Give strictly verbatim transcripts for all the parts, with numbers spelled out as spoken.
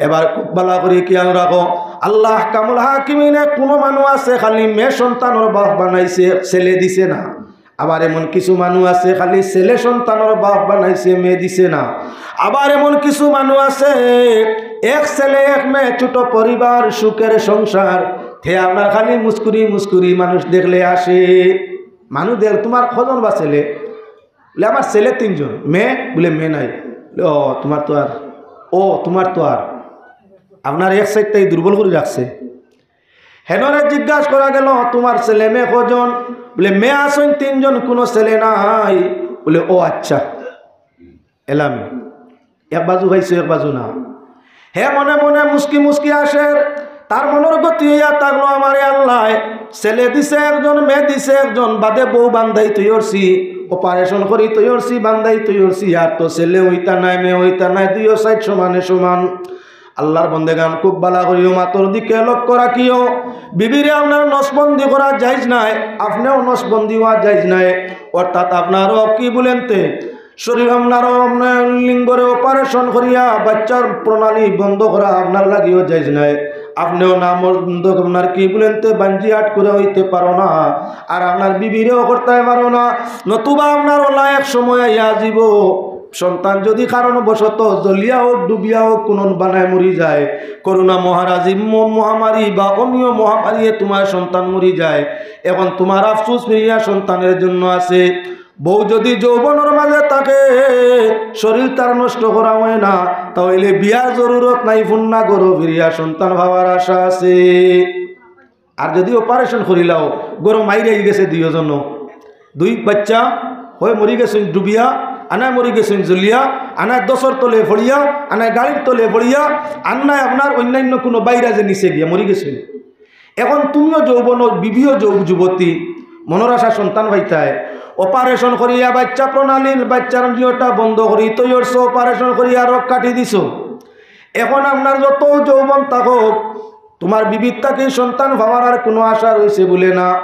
এবার খুব ভালা করি খিয়াল রাখো, আল্লাহ আহকামুল হাকিমিনে কুনু মানুষ আছে খালি মেয়ে সন্তানর বাপ বানাইছে, ছেলে দিছে না। আবার এমন কিছু মানুষ আছে খালি ছেলে সন্তানর বাপ বানাইছে, মেয়ে দিছে না। আবার এমন কিছু মানুষ আছে এক ছেলে এক মেয়ে, ছোট পরিবার, সুখের সংসার, তে আপনার খালি মুস্কুরি মুস্কুরি মানুষ দেখলে আসে। মানুষ দেখ, "তুমার কয়জন বা ছেলে?" বলে, "আমার ছেলে তিনজন।" "মেয়ে?" বলে, "মেয়ে নাই।" বলে, "ও, তুমার তো আর, ও, তুমার তো আর আপনার এক সাইডটাই দুর্বল করি রাখছে।" হেনরে জিজ্ঞাসা করা গেল, "তুমার ছেলে মেয়ে কয়জন?" বলে, "মেয়ে আছইন তিনজন, কুনু ছেলে নাই।" বলে, "ও আচ্ছা, এলামি, এক বাজু পাইছো, এক বাজু না।" হে মনে মনে মুস্কি মুস্কি আসের, তার মনর গতি অইয়া থাকলো, "আমারে আল্লায় ছেলে দিছে একজন, মেয়ে দিছে একজন, বাদে বউ বান্দাই তৈয়রছি, operation করি তৈয়রছি, বান্দাই তৈয়রছি, আর তো ছেলে অইতা নায়, মেয়ে অইতা নায়, দুইও side সমানে সমান।" আল্লাহর বন্দেগান, খুব ভালা করিও মাতর দিকে লক্ষ্য রাখিও। বিবিরে আপনার নসবন্দি করা জায়েজ নায়, আপনেও নসবন্দি অওয়া জায়েজ নায়। অর্থাৎ আপনারও কি বলেন তে, শরীর আপনারও আপনার লিঙ্গরে operation করিয়া বাচ্চার প্রণালী বন্ধ করা আপনার লাগিও জায়েজ নায়। আপনেও না মর-, বন্ধ আপনার কি বলেন তে বাঞ্জি আট করে অইতে পারো না, আর আপনার বিবিরেও করতে পারো না। নতুবা আপনার ওলা এক সময় আইয়া যিবো, সন্তান যদি কারণবশত জ্বলিয়া হোক, ডুবিয়া হোক, কুনু বানায় মরি যায়, করোনা মহারাজি ম-, মহামারী বা অমীয় মহামারীয়ে তুমার সন্তান মরি যায়, এখন তুমার আফসোস ফিরিয়া সন্তানের জন্য আছে। বউ যদি যৌবনর মাঝে থাকে, শরীর তার নষ্ট করা অয় না, তা অইলে বিয়ার জরুরত নাই, ফুন্না ঘরো ফিরিয়া সন্তান পাওয়ার আশা আছে। আর যদি operation করিলাও, ঘরো মাইর আই গেছে দুইও জন, দুই বাচ্চা, হয় মরি গেছইন ডুবিয়া, আনায় মরি গেছইন জ্বলিয়া, আনায় দশর তলে পড়িয়া, আনায় গাড়ির তলে পড়িয়া, আন্নায় আপনার অন্যান্য কুনু বাইরা যে নিচে গিয়া মরি গেছইন। এখন তুমিও যৌবন, বিবিও যৌ-, যুবতী, মনর আশা সন্তান পাইতায়, operation করিয়া বাচ্চা প্রণালীর বাচ্চার নিয়টা বন্ধ করি তৈয়রছো, operation করিয়া রক কাটি দিছো। এখন আপনার যত যৌবন থাকউক, তুমার বিবির থাকি সন্তান পাওয়ার আর কুনু আশা রইছে বুলে না।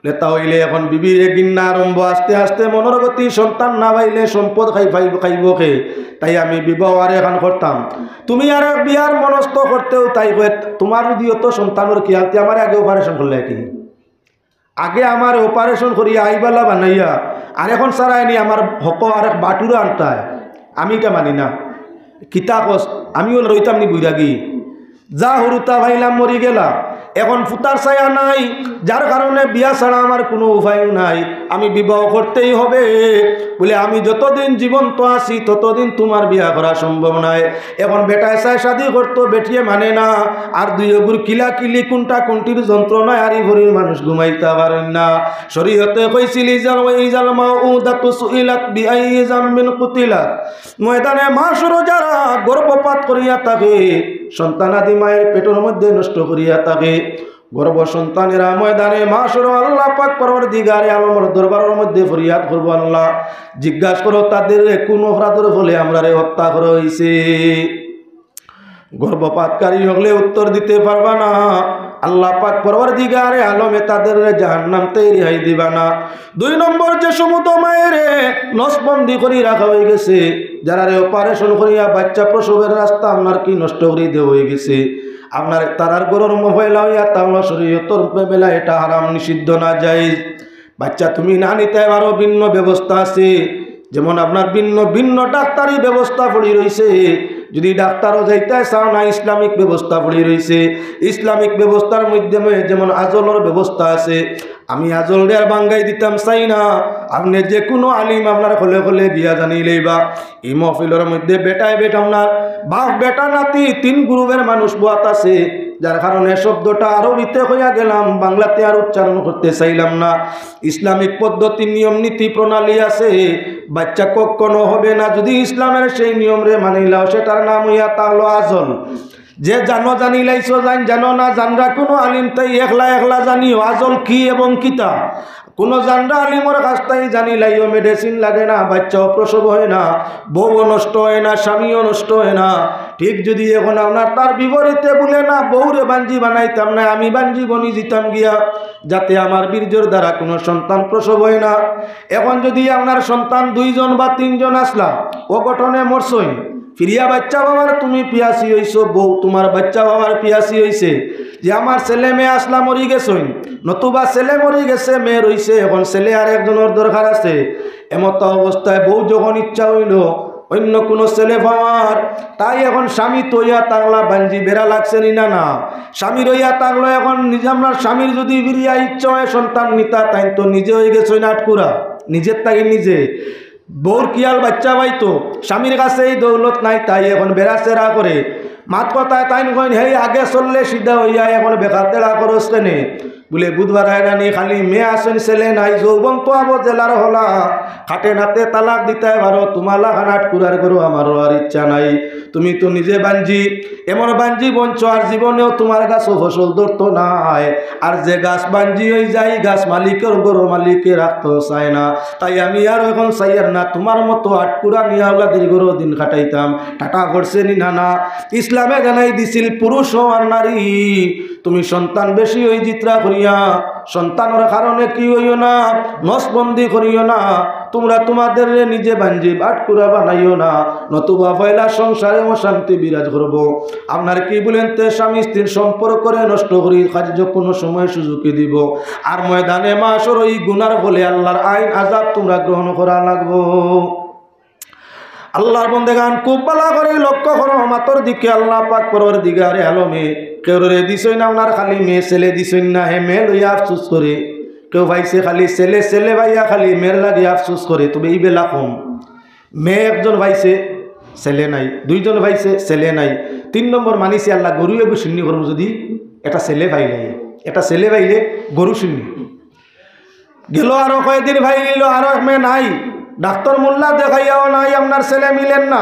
লে তা অইলে এখন বিবিরে ঘিন্না আরম্ভ, আস্তে আস্তে মনর গতি, সন্তান না পাইলে সম্পদ খাই-, পাইব, খাইব কে? তাই আমি বিবাহ আর এখান করতাম। তুমি আর এক বিয়ার মনস্থ করতেও তাই কয়, তুমার যদি অত সন্তানর খিয়াল, তে আমারে আগে operation করলে কি? আগে আমারে operation করিয়া আইবালা বানাইয়া, আর এখন ছাড়াই নি আমার হক আর এক বাটুরা আনতায়। আমি ইটা মানি না। কিতা কস, আমিও রইতাম নি বৈরাগী? যা হুরুতা পাইলাম মরি গেলা, এখন ফুতার ছায়া নাই, যার কারণে বিয়া ছাড়া আমার কুনু উপায় নাই, আমি বিবাহ করতেই হবে। বুলে, আমি যতদিন জীবন্ত আছি ততদিন তুমার বিয়া করা সম্ভব নায়। এখন বেটায় চায় শাদি করতো, বেটিয়ে মানে না। আর দুইওগুর কিলাকিলি, কুন্টাকুন্টির যন্ত্রণায় আরি ভরির মানুষ ঘুমাইতা পারইন না। শরীয়তে কইছিল, "ইজাল ওয়া ইজাল মাউউদাতু সুইলাত বিআইয়ি জামবিন কুতিলাত।" ময়দানে মাশরো যারা গর্ভপাত করিয়া থাকে, সন্তানাদি মায়ের পেটর মধ্যে নষ্ট করিয়া থাকে, গর্ভ সন্তানেরা ময়দানে মাশরো আল্লাহ পাক পরওয়ারদিগারে আলমর দরবারর মধ্যে ফরিয়াদ করবো, "আল্লাহ, জিজ্ঞাসা করো তাদেররে কুন অপরাধর ফলে আমরারে হত্যা করা অইছে।" গর্ভপাতকারী হকলে উত্তর দিতে পারবা না, আল্লাহ পাক পরওয়ারদিগারে আলমে তাদেররে জাহান্নাম তে রেহাই দিবা না। দুই নম্বর, যে সমুদ মায়েরে নসবন্দি করি রাখা অইগেছে, যারারে operation করিয়া বাচ্চা প্রসবের রাস্তা আপনার কি নষ্ট করি দেওয়া অইগেছে, আপনার তারার ঘরর ময়লা অইয়া তামলা শরীয়তর বেলা এটা হারাম, নিষিদ্ধ, নাজাইজ। বাচ্চা তুমি না নিতে পারো, ভিন্ন ব্যবস্থা আছে, যেমন আপনার ভিন্ন ভিন্ন ডাক্তারি ব্যবস্থা পড়ি রইছে। যদি ডাক্তারও যাইতে চাও না, ইসলামিক ব্যবস্থা পড়ি রইছে। ইসলামিক ব্যবস্থার মাধ্যমে যেমন আজলর ব্যবস্থা আছে, আমি আজলরে আর বাঙ্গাই দিতাম চাই না। আপনে যে কুনু আলিম আপনার খলে খলে গিয়া জানিলেই বা, ই মহফিলর মধ্যে বেটায় বেটা আপনার বাপ বেটা নাতি তিন গ্রুপের মানুষ বওয়াত আছে, যার কারণে শব্দটা আরবিতে কইয়া গেলাম, বাংলাতে আর উচ্চারণ করতে চাইলাম না। ইসলামিক পদ্ধতি, নিয়ম নীতি প্রণালী আছে, বাচ্চা কখনো হবে না যদি ইসলামের সেই নিয়মরে মানিলাও, সেটার নাম অইয়া তা অইলো আজল। যে জানো জানিলাইছো, জান জানো না জানরা, কুনু আলিম তাই একলা একলা জানিও আজল কি এবং কিতা। কুনু জানরা আলিমর কাছ তাই জানিলাইও, medicine লাগে না, বাচ্চাও প্রসব হয় না, বউও নষ্ট হয় না, স্বামীও নষ্ট হয় না। ঠিক যদি এখন আপনার তার বিপরীতে বলে, "না, বউরে বাঞ্জি বানাইতাম না, আমি বাঞ্জি বনি যিতাম গিয়া, যাতে আমার বীর্যর দ্বারা কোনো সন্তান প্রসব হয় না।" এখন যদি আপনার সন্তান দুইজন বা তিনজন আসলা, অঘটনে মরছইন, ফিরিয়া বাচ্চা বাবার তুমি পিয়াসি হইছো, বউ তোমার বাচ্চা বাবার পিয়াসি হইছে, যে আমার ছেলে মেয়ে আসলা মরি গেছইন, নতুবা ছেলে মরি গেছে, মেয়ে রইছে, এখন ছেলে আর একজনের দরকার আছে। এমত অবস্থায় বউ যখন ইচ্ছা হইল অন্য কোনো ছেলে পাওয়ার, তাই এখন স্বামী তো ইয়া তাগলা বাঞ্জি বেড়া লাগছে নি না? না, স্বামী রইয়া তাগলো। এখন নিজে আপনার স্বামীর যদি ফিরিয়া ইচ্ছা হয় সন্তান নিতা, তাই তো নিজে হয়ে গেছে না আটকুরা, নিজের তাকে নিজে। বউর কিয়াল বাচ্চা পাইতো, স্বামীর কাছে এই দৌলত নাই, তাই এখন বেড়াচেরা করে। মাত কথায় তাইন কইন, "হেই আগে চললে সিধা হইয়া, এখন বেকাতেরা করস কেনে?" বলে, "বুধবার আয়রানি খালি মেয়ে আসেন, ছেলে নাই, যৌবন তো আবো জেলার হলা, খাটে নাতে তালাক দিতে পারো, তোমার লাখান আটকুরার করো, আমার আর ইচ্ছা নাই। তুমি তো নিজে বাঞ্জি, এমন বাঞ্জি বনছো আর জীবনেও তোমার গাছও ফসল ধরতো নাই। আর যে গাছ বাঞ্জি হয়ে যায়, গাছ মালিকের গরু মালিকে রাখতেও চায় না। তাই আমি আর এখন চাইয়ার না তোমার মতো আটকুরা নিয়ে আওলাদের গরু দিন কাটাইতাম।" টাটা করছে নি না? না, ইসলামে জানাই দিছিল পুরুষ হও আর নারী, তুমি সন্তান বেশি হই জিতরা করিয়া, সন্তানের কারণে কি হইও না, নসবন্দি করিও না। তোমরা তোমাদের নিজে বাঞ্জি বাটকুরা বানাইও না, নতুবা পয়লা সংসারে অশান্তি বিরাজ করব। আপনার কি বলেন তে স্বামী স্ত্রীর সম্পর্করে নষ্ট করি কার্য কোনো সময় সুযোগে দিব, আর ময়দানে মাশর ওই গুনার ফলে আল্লাহর আইন আযাব তোমরা গ্রহণ করা লাগবো। আল্লাহর বন্দেগান, খুব ভালা করি লক্ষ্য করো মাতর দিকে। আল্লাহ পাক পরওয়ারদিগারে আলমে কেউরে দিছইন না আপনার খালি মেয়ে ছেলে দিছইন না, হে মেয়ে লইয়া আফসোস করে। কেউ পাইছে খালি ছেলে, ছেলে পাইয়া খালি মেয়ের লাগি আফসোস করে। তবে ই বেলা কম, মেয়ে একজন পাইছে, ছেলে নাই, দুইজন পাইছে, ছেলে নাই। তিন নম্বর মানিছে আল্লাহ, গরু এগু শিন্নি করবো যদি একটা ছেলে পাইলে, একটা ছেলে পাইলে গরু শিন্নি। গেল আরো কয়দিন, ভাই নিল আরো এক মেয়ে নাই, ডাক্তার মোল্লা দেখাইয়াও নাই, আপনার ছেলে মিলেন না।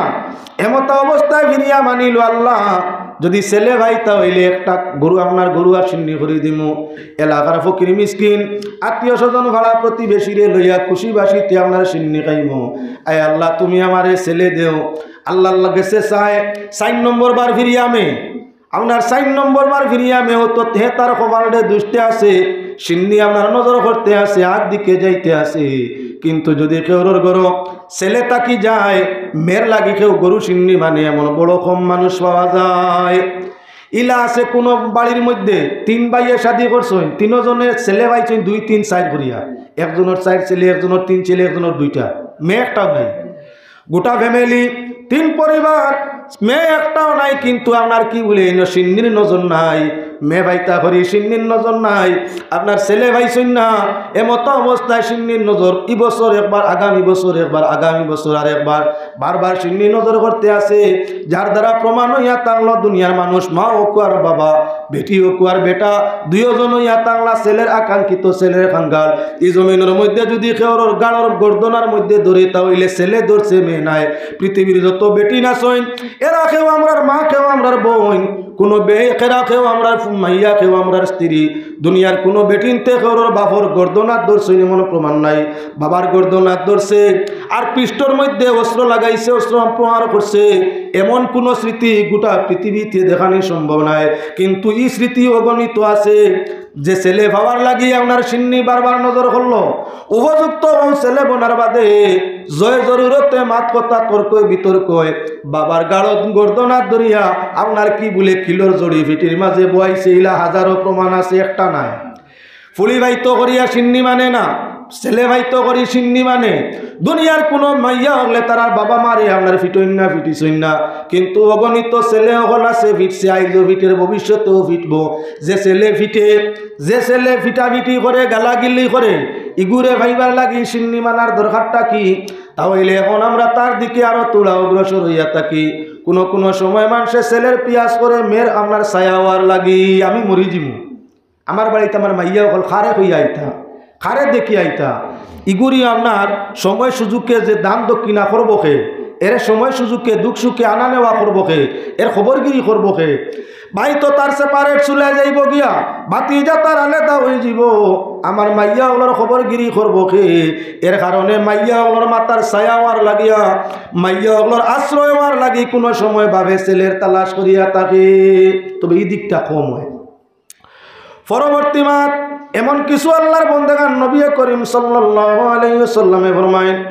এমতা অবস্থায় ফিরিয়া মানিল, "আল্লাহ, যদি ছেলে পাইতা হইলে একটা গরু, আপনার গরু আর শিন্নি করি দিমু, এলাকার ফকির মিসকিন, আত্মীয় স্বজন, পাড়া প্রতিবেশীরে লইয়া খুশি বাসিতে আপনার শিন্নি খাইমু। আয় আল্লাহ, তুমি আমারে ছেলে দেও।" আল্লাহর গেছে চায়, চাইর নম্বর বার ফিরিয়া মেয়ে। আপনার চাইর নম্বর বার ফিরিয়া মেয়ে তো হে তার কপালরে দুষতে আছে, শিন্নি আপনার নজর করতে আছে, আর দিকে যাইতে আছে। কিন্তু যদি কেউর ঘরো ছেলে থাকি যায়, মেয়ের লাগি কেউ গরু শিন্নি মানে এমন বড় কম মানুষ পাওয়া যায়। ইলা আছে কোনো বাড়ির মধ্যে তিন ভাইয়ে শাদি করছইন, তিনজনে ছেলে পাইছইন দুই, তিন, চাইর করিয়া, একজনের চাইর ছেলে, একজনের তিন ছেলে, একজনের দুইটা, মেয়ে একটাও নাই। গোটা ফ্যামিলি, তিন পরিবার, মেয়ে একটাও নাই, কিন্তু আপনার কি বলে ইনো শিন্নির নজর নাই। মেয়ে পাইতা করি শিন্নির নজর নাই, আপনার ছেলে পাইছইন না। এমতো অবস্থায় শিন্নির নজর ই বছর একবার, আগামী বছর একবার, আগামী বছর আর একবার, বারবার শিন্নির নজর করতে আছে। যার দ্বারা প্রমাণ হইয়া থাকলো দুনিয়ার মানুষ, মা হোক আর বাবা, বেটি হোক আর বেটা, দুইজন হইয়া থাকলা ছেলের আকাঙ্ক্ষিত, ছেলের কাঙ্গাল। ই জমিনের মধ্যে যদি কেউর গাড়র গর্দনার মধ্যে ধরে, তা হইলে ছেলে ধরছে, মেয়ে নাই। পৃথিবীর যত বেটিন আছইন, এরা কেউ আমরার মা, কেউ আমরার বইন, কোনো বে-, এরা কেউ আমরার ফু-, মাইয়া, কেউ আমরার স্ত্রী। দুনিয়ার কোনো বেটিনতে কেউর বাপর গর্দনাত ধরছইন এমন প্রমাণ নাই। বাবার গর্দনাত ধরছে, আর পৃষ্ঠর মধ্যে অস্ত্র লাগাইছে, অস্ত্র প্রহার করছে, এমন কোনো স্মৃতি গোটা পৃথিবীতে দেখানি সম্ভব নয়। কিন্তু ই স্মৃতি অগণিত আছে। যে ছেলে পাওয়ার লাগি আপনার শিন্নি বারবার নজর করলো, উপযুক্ত ও ছেলে বনার বাদে জয় জরুরতে মাত কথা তর্ক বিতর্ক, বাবার গাড়ত গর্দনাত ধরিয়া আপনার কি বলে কিলোর জড়ি ফিটির মাঝে বয়াইছে, ইলা হাজারো প্রমাণ আছে, একটা নাই। ফুলি ভাইতো করিয়া শিন্নি মানে না, ছেলে ভাইতো করি শিন্নি মানে। দুনিয়ার কোনো মাইয়া হকলে তারার বাবা মারে আপনার ফিটইন না, ফিটিছইন না, কিন্তু অগণিত ছেলে হকল আছে, ফিটছে, আইজও ফিটের, ভবিষ্যতেও ফিটবো। যে ছেলে ফিটে, যে ছেলে ফিটাফিটি করে, গালাগিলি করে, ইগুরে পাইবার লাগি শিন্নি মানার দরকারটা কি? তা হইলে এখন আমরা তার দিকে আরো তোড়া অগ্রসর হইয়া থাকি। কোনো কোনো সময় মানুষে ছেলের পিয়াস করে, মেয়ের আপনার ছায়া হওয়ার লাগি। আমি মরি যিমু, আমার বাড়িত আমার মাইয়া হকল কারে কইয়া আইতা, কারে দেখিয়া আইতা। ইগুরি আপনার সময় সুযোগে যে দান দক্ষিণা করবো কে, এরে সময় সুযোগে দুঃখ সুখে আনা নেওয়া করবো কে? এর খবরগিরি করবো কে? ভাই তো তার separate চুলায় যাইবো গিয়া, ভাতিজা তার আলাদা অইযিবো। আমার মাইয়া অকলর খবরগিরি করবো কে? এর কারণে মাইয়া অকলর মাথার ছায়া অওয়ার লাগিয়া, মাইয়া অকলর আশ্রয় অওয়ার লাগি কুনু সময় বাফে ছেলের তালাশ করিয়া থাকে। তবে ই দিকটা কম অয়। পরবর্তী মাত, এমন কিছু আল্লার বন্দেগান নবী করিম সাল্লাল্লাহু আলাইহি ওয়াসাল্লামে ফরমাইন,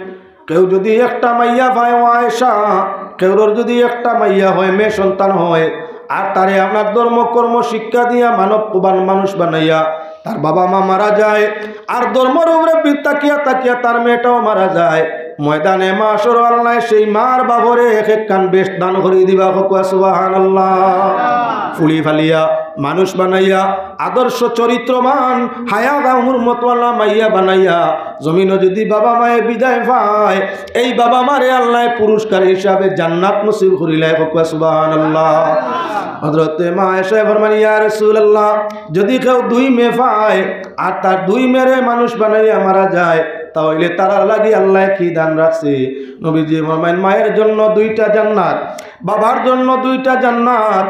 কেউ যুদি একটা মাইয়া পায়, ও আয়েশা, কেউরর যুদি একটা মাইয়া হয়, মেয়ে সন্তান হয়, আর তারে আপনার ধর্ম কর্ম শিক্ষা দিয়া মানববান মানুষ বানাইয়া, তার বাবা মা মারা যায়, আর ধর্মর উপরে বি-, তাকিয়া তাকিয়া তার মেয়েটাও মারা যায়, ময়দানে মাশর আল্লায় সেই মার বাফরে এক একখান বেহেস্ত দান করি দিবা। কউক্কা সুবহানাল্লাহ। ফুড়ি ফালিয়া, মানুষ বানাইয়া, আদর্শ চরিত্রবান, হায়া গাউর মতওয়ালা মাইয়া বানাইয়া, জমিনো যুদি বাবা মায়ে বিদায় পায়, এই বাবা মারে আল্লায় পুরস্কার হিসাবে জান্নাত নসিব করিলায়। কউক্কা সুবহানাল্লাহ। হযরতে মা আয়েশায় ফরমাইন, ইয়া রাসূলুল্লাহ, যুদি কেউ দুই মেয়ে পায় আর তার দুই মেয়েরে মানুষ বানাইয়া মারা যায়, তা অইলে তারার লাগি আল্লায় কি দান রাখছে? নবীজি ফরমাইন, মায়ের জন্য দুইটা জান্নাত, বাবার জন্য দুইটা জান্নাত।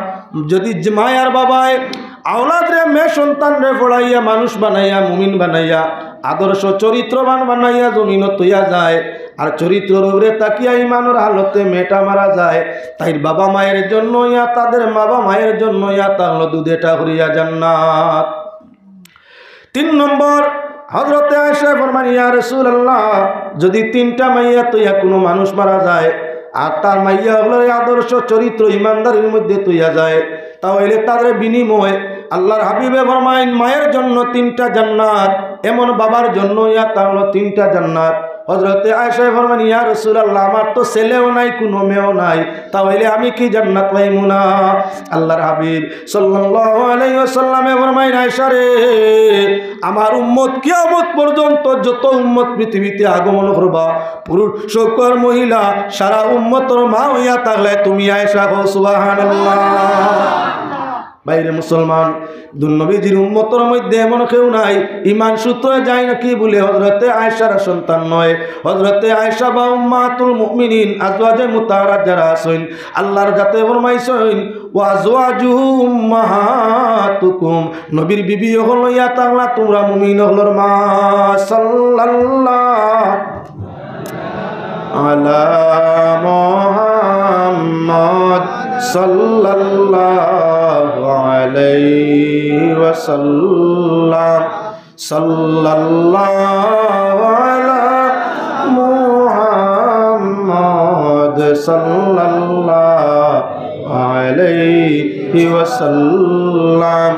যুদি জ-, মায় আর বাবায় আওলাদরে, মেয়ে সন্তানরে পড়াইয়া, মানুষ বানাইয়া, মুমিন বানাইয়া, আদর্শ চরিত্রবান বানাইয়া জমিনো থইয়া যায়, আর চরিত্রর উপরে তাকিয়া, ইমানর হালতে মেয়েটা মারা যায়, তাইর বাবা মায়ের জন্য ইয়া, তাদের বাবা মায়ের জন্য ইয়া, তা অইলো দুধেটা করিয়া জান্নাত। তিন নম্বর, হযরতে আয়েশায় ফরমাইন, ইয়া রাসূলুল্লাহ, যুদি তিনটা মাইয়া থইয়া কুনু মানুষ মারা যায়, আর তার মাইয়া অকলরে আদর্শ চরিত্র ইমানদারির মধ্যে থইয়া যায়, তা অইলে তার বিনিময়ে আল্লার হাবিবে ফরমাইন, মায়ের জন্য তিনটা জান্নাত, এমন বাবার জন্য ইয়া, তা অইলো তিনটা জান্নাত। হযরতে আয়েশায় ফরমাইন, ইয়া রাসূলুল্লাহ, আমার তো ছেলেও নাই, কুনু মেয়েও নাই, তা অইলে আমি কি জান্নাত পাইমু না? আল্লার হাবিব সাল্লাল্লাহু আলাইহি ওয়াসাল্লামে ফরমাইন, আয়েশা রে, আমার উম্মত কিয়ামত পর্যন্ত যত উম্মত পৃথিবীতে আগমন করবা, পুরুষ অউক আর মহিলা, সারা উম্মতর মা অইয়া থাকলে তুমি আয়েশা। কও সুবহানাল্লাহ। ভাইরে মুসলমান, দুন নবীজির উম্মতর মধ্যে এমন কেউ নাই, ইমান সূত্রে যায় নাকি বলে হযরতে আয়েশার সন্তান নয়। হযরতে আয়েশা বা উম্মাতুল মুমিনিন, আজওয়াজে মুতাহারাত যারা আছইন, আল্লার জাতে ফরমাইছইন, "ওয়া আজওয়াজুহু উম্মাহাতুকুম।" নবীর বিবি অকল অইয়া থাকলা তুমরা মুমিন অকলর মা। সাল্লাল্লাহু আলা মুহাম্মদ সাল্লাল্লাহু আলাইহি ওয়াসাল্লাম। সাল্লাল্লাহু আলা মুহাম্মদ সাল্লাল্লাহু আলাইহি ওয়াসাল্লাম।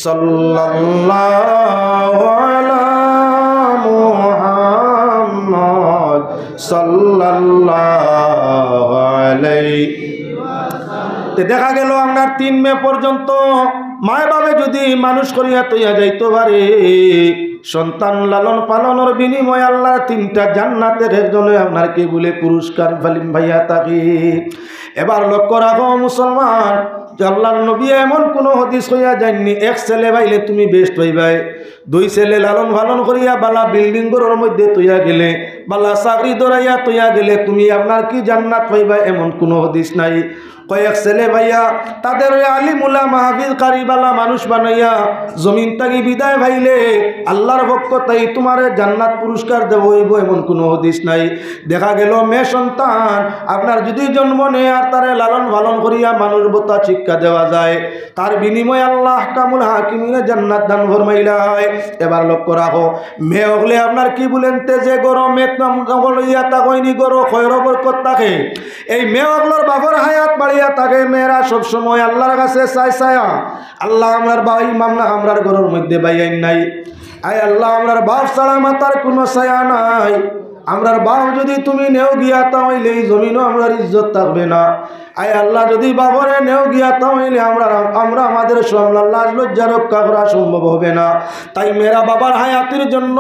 সাল্লাল্লাহু আলা মুহাম্মদ সাল্লাল্লাহু আলাইহি। তে দেখা গেল, আপনার তিন মেয়ে পর্যন্ত মায় বাবায় যুদি মানুষ করিয়া থইয়া যাইতো পারে, সন্তান লালন পালনর বিনিময়ে আল্লার তিনটা জান্নাতের একজনে আপনার কি বলে পুরস্কার ফালিম ভাইয়া থাকি। এবার লক্ষ্য রাখো মুসলমান, যে আল্লার নবী এমন কুনু হাদিস কইয়া যাইননি, এক ছেলে পাইলে তুমি বেহেস্ত পাইবায়, দুই ছেলে লালন পালন করিয়া বালা বিল্ডিং ঘরর মধ্যে থইয়া গেলে, বালা চাকরি ধরাইয়া থইয়া গেলে তুমি আপনার কি জান্নাত পাইবায়, এমন কুনু হাদিস নাই। কয়েক ছেলে পাইয়া তাদের আলিম উলামা হাফিজ কারি বালা মানুষ বানাইয়া জমিন থাকি বিদায় পাইলে আল্লার পক্ষ থাকি তুমারে জান্নাত পুরস্কার দেওয়া অইবো, এমন কুনু হাদিস নাই। দেখা গেল মেয়ে সন্তান আপনার যুদি জন্ম নেয় আর তারে লালন পালন করিয়া মানুষ বতা শিক্ষা দেওয়া যায়, তার বিনিময়ে আল্লাহ আহকামুল হাকিমিনে জান্নাত দান ফরমাইলায়। এবার লক্ষ্য রাখো, মেয়ে অকলে আপনার কি বলেন তে যে ঘরো মেয়ে অকল অইয়া থাকইন, ই ঘরো খয়র বরকত থাকে। এই মেয়ে অকলর বাপর হায়াত বাড়িয়া থাকে, মেয়েরা সব সময় আল্লার কাছে চায় চায়া, আল্লাহ আমরার বাই মামনা আমরার ঘরর মধ্যে বাইয়াইন নাই, আয় আল্লাহ আমরার বাপ ছাড়া মাতার কুনু ছায়া নাই, আমরার বাপ যুদি তুমি নেও গিয়া তা অইলে ই জমিনো আমরার ইজ্জত থাকবে না। আয় আল্লাহ, যুদি বাপরে নেও গিয়া তা অইলে আমরা, আমরা আমাদের সামনে লাজ লজ্জা রক্ষা করা সম্ভব হবে না। তাই মেয়েরা বাবার হায়াতির জন্য,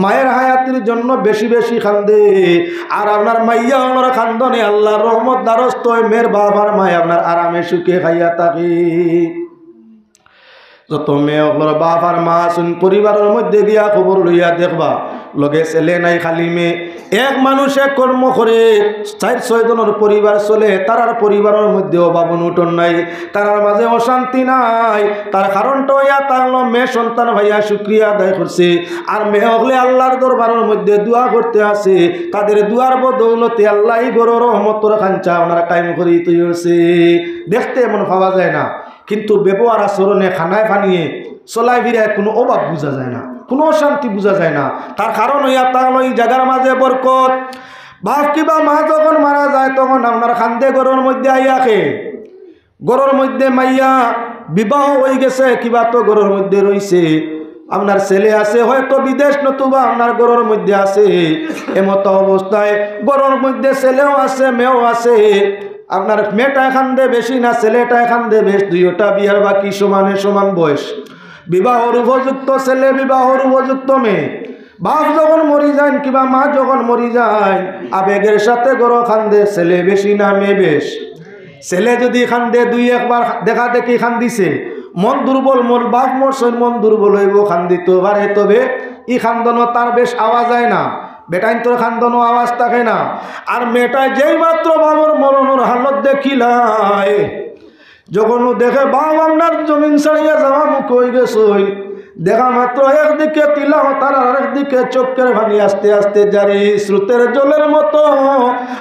মায়ের হায়াতির জন্য বেশি বেশি কান্দে। আর আপনার মাইয়া অকলর কান্দনে আল্লার রহমত দ্বারস্থ অয়, মেয়ের বাপ আর মায় আপনার আরামে সুখে খাইয়া থাকি। যত মেয়ে অকলর বাপ আর মা আছইন, পরিবারর মধ্যে গিয়া খবর লইয়া দেখবা, লগে ছেলে নাই, খালি মেয়ে। এক মানুষে কর্ম করে, চাইর ছয় জনর পরিবার চলে, তারার পরিবারর মধ্যে অভাব অনটন নাই, তারার মাঝে অশান্তি নাই। তার কারণটা অইয়া থাকলো মেয়ে সন্তান পাইয়া শুকরিয়া আদায় করছে। আর মেয়ে অকলে আল্লার দরবারর মধ্যে দোয়া করতে আছে, তাদের দোয়ার বদৌলতে আল্লায় ই ঘরো রহমতর খাঞ্চা আপনার কায়েম করি তৈরি করছে। দেখতে এমন পাওয়া যায় না, কিন্তু ব্যবহার আচরণে, খানায় পানিয়ে, চলায় ফিরায় কুনু অভাব বুঝা যায় না, কুনু অশান্তি বুঝা যায় না। তার কারণ অইয়া থাকলো ই জাগার মাঝে বরকত। বাপ কিবা মা যখন মারা যায়, তখন আপনার কান্দে ঘরর মধ্যে আইয়া কে, ঘরর মধ্যে মাইয়া বিবাহ অইগেছে, কিবা তো ঘরর মধ্যে রইছে, আপনার ছেলে আছে হয়তো বিদেশ, নতুবা আপনার ঘরর মধ্যে আছে। এমত অবস্থায় ঘরর মধ্যে ছেলেও আছে, মেয়েও আছে। আপনার মেয়েটায় কান্দে বেশি না ছেলেটায় কান্দে বেশ, দুইওটা বিয়ার বাকি, সমানে সমান বয়স, বিবাহর উপযুক্ত ছেলে, বিবাহর উপযুক্ত মেয়ে। বাপ যখন মরি যাইন কিবা মা যখন মরি যাইন, আবেগের সাথে ঘরো কান্দে ছেলে বেশি না মেয়ে বেশ? ছেলে যদি কান্দে, দুই একবার দেখা দেখি কান্দিছে, মন দুর্বল, মোর বাপ মরছইন, মন দুর্বল অইবো, কান্দিতো পারে, তবে ই কান্দনো তার বেশ আওয়া যায় না, বেটাইন্তর কান্দনো আওয়াজ থাকে না। আর মেয়েটায় যেই মাত্র বাবার মরণর হালত দেখিলায়, যখন ও দেখে বাপ আপনার জমিন ছাড়িয়া যাওয়া মুখ অইগেছইন, দেখা মাত্র একদিকে তিলাওয়াত আর আরেকদিকে চক্ষের পানি আস্তে আস্তে জারি স্রোতের জলের মতো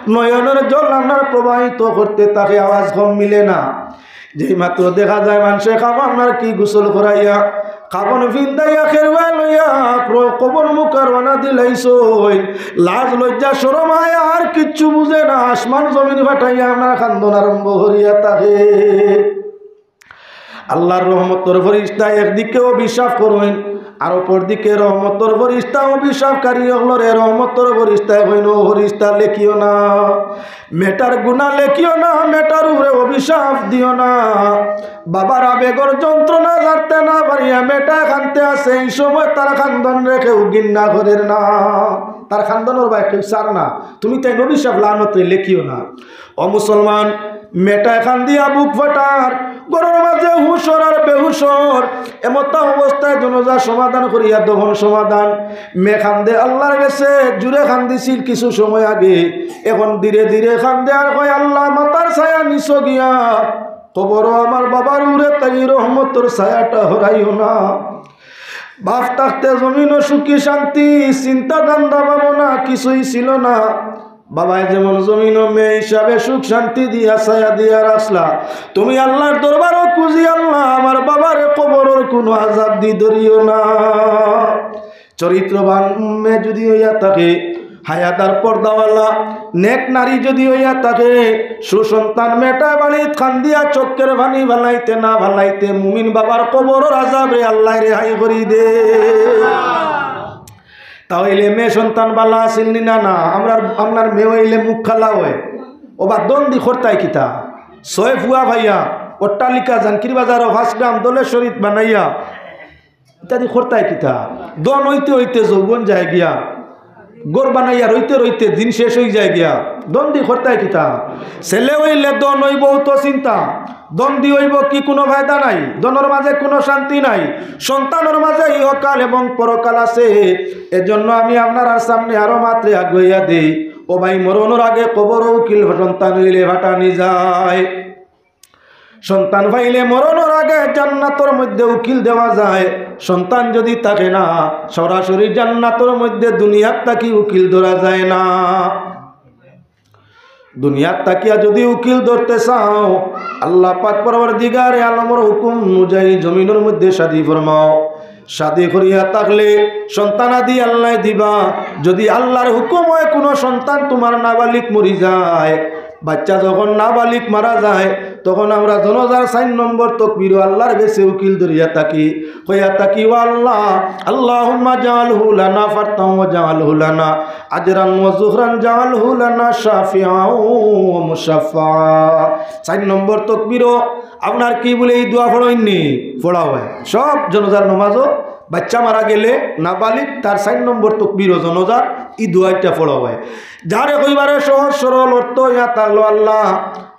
নয়নের জল আপনার প্রবাহিত করতে থাকে, আওয়াজ কম মিলে না। যেই মাত্র দেখা যায় মানষে কাফন আপনার কি গোসল করাইয়া, কাফন ফিন্দাইয়া, খেরুয়া লইয়া প্র-, কবর মুখা রওয়ানা দিলাইছইন। লাজ লজ্জা শরম হায়া আর কিচ্ছু বুঝে না, আসমান জমিন ফাটাইয়া আপনার কান্দন আরম্ভ করিয়া থাকে। আল্লার রহমতর ফিরিস্তা একদিকে অভিশাপ করইন, আর অপরদিকে রহমতর ফিরিস্তা অভিশাপকারী অকলরে। রহমতর ফিরিস্তায় কইন, "ও ফিরিস্তা, লেখিও না, মেয়েটার গুনা লেখিও না, মেয়েটার উপরে অভিশাপ দিও না।" বাবার আবেগর যন্ত্রণা জারতে না পারিয়া মেয়েটায় কানতে আছে, ই সময় তার কান্দনরে কেউ ঘিন্না করের না, তার কান্দনর বায় কেউ চার না। তুমি তাইন অভিশাপ লানতরে লেখিও না। ও মুসলমান, মেয়েটায় কান্দিয়া বুক ফাটার, ঘরর মাঝে হুশর আর বেহুশর, এমতা অবস্থায় জনাজা সমাধান করিয়া দফন সমাধান। মেয়ে কান্দে আল্লার গেছে, জুরে কান্দিছিল কিছু সময় আগে, এখন ধীরে ধীরে কান্দে আর কয়, "আল্লা, মাথার ছায়া নিচো গিয়া কবরো আমার বাবার উপরে তাইন রহমতর ছায়াটা হরাইও না।" বাপ থাকতে জমিনো সুখী শান্তি, চিন্তা ধান্দা ভাবনা কিছুই ছিল না। বাবায় যেমন জমিনো মেয়ে হিসাবে সুখ শান্তি দিয়া ছায়া দিয়া রাখলা, তুমি আল্লার দরবারো খুজি, "আল্লা, আমার বাবারে কবরর কুনু আজাব দি ধরিও না।" চরিত্রবান মেয়ে যদি অইয়া থাকে, হায়াদার পর্দাওয়ালা নেক নারী যদি অইয়া থাকে, সুসন্তান মেয়েটা বাড়িত কান্দিয়া চক্ষের পানি ফালাইতে না ফালাইতে মুমিন বাবার কবরর আজাবরে আল্লায় রেহাই করি দে। তা অইলে মেয়ে সন্তান বালা আছিল নি না? না, আমরার, আপনার মেয়ে অইলে মুখ খালা অয়। ওবা দন্দি করতায় কিতা? ছয় ফুয়া ভাইয়া, অট্টালিকা, জানকির বাজারো পাঁচ গ্রাম, দলের শরীর বানাইয়া, ইত্যাদি করতায় কিতা? দন অইতে অইতে যৌবন যায় গিয়া, ঘর বানাইয়া রইতে রইতে দিন শেষ অই যায় গিয়া, দন্দি করতায় কিতা? ছেলে অইলে দন অইবো তো চিন্তা, দন্দি অইবো কি কুনু ফায়দা নাই, দনর মাঝে কুনু শান্তি নাই, সন্তানর মাঝে ইহকাল এবং পরকাল আছে। এজন্য আমি আপনারার সামনে আরো মাত্রে আগুয়াইয়া দেই, ও ভাই, মরণর আগে কবরো উকিল সন্তান অইলে ফাটানি যায়। সন্তান পাইলে মরণর আগে জান্নাতর মধ্যে উকিল দেওয়া যায়। সন্তান যদি থাকে না, সরাসরি জান্নাতর মধ্যে দুনিয়াত থাকি উকিল ধরা যায় না। দুনিয়াত থাকিয়া যদি উকিল ধরতে চাও, আল্লা পাক পরওয়ারদিগারে আলমর হুকুম অনুযায়ী জমিনর মধ্যে শাদি ফরমাও। শাদি করিয়া থাকলে সন্তানাদি আল্লায় দিবা। যদি আল্লার হুকুম অয় কুনু সন্তান তুমার নাবালিগ মরি যায়, বাইচ্চা যখন নাবালিগ মারা যায়, তখন আমরা জনাজার চাইর নম্বর তকবিরো আল্লার গেছে উকিল ধরিয়া থাকি, কইয়া থাকি, "ও আল্লা, আল্লাহুম্মা জাআলহু লানা ফারতান ওয়া জাআলহু লানা আজরান ওয়া যুখরান জাআলহু লানা শাফিআন ওয়া মুশাফফা।" চাইর নম্বর তকবিরো আপনার কি বলে ই দোয়া পড়ইন নি? পড়া অয়। সব জনাজার নমাজো বাইচ্চা মারা গেলে নাবালিগ তার চাইর নম্বর তকবিরো জনাজার ই দোয়াটা পড়া অয়। যার একেবারে সহজ সরল অর্থ ইয়া থাকলো, "আল্লা,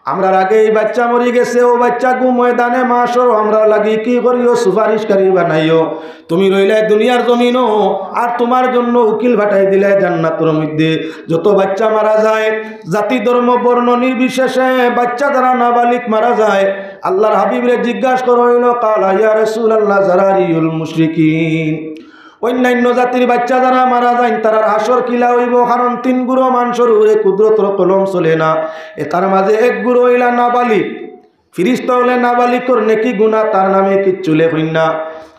আমরার আগে এই বাচ্চা মরি গেছে, ও বাচ্চাগু ময়দানে মাশর আমরার লাগি কি করিও, সুপারিশকারী বানাইও। তুমি রইলায় দুনিয়ার জমিনো, আর তুমার জন্য উকিল পাঠাই দিলায় জান্নাতর মধ্যে। যত বাচ্চা মারা যায়, জাতি ধর্ম বর্ণ নির্বিশেষে বাচ্চা যারা নাবালিগ মারা যায়, আল্লাহর হাবিবরে জিজ্ঞাসা করা অইলো, "কালা ইয়া রাসূলুল্লাহ, যারারিউল মুশরিকিন।" অইন্যাইন্য জাতির বাচ্চা যারা মারা যাইন, তারার হাশর কিলা অইবো? কারণ তিন গুরু মানষর উপরে কুদরতর কলম চলে না। এতার মাঝে এক গুরু অইলা নাবালিগ। ফিরিস্তা অকলে নাবালিগর নেকি গুনা তার নামে কিচ্ছু লেখইন না,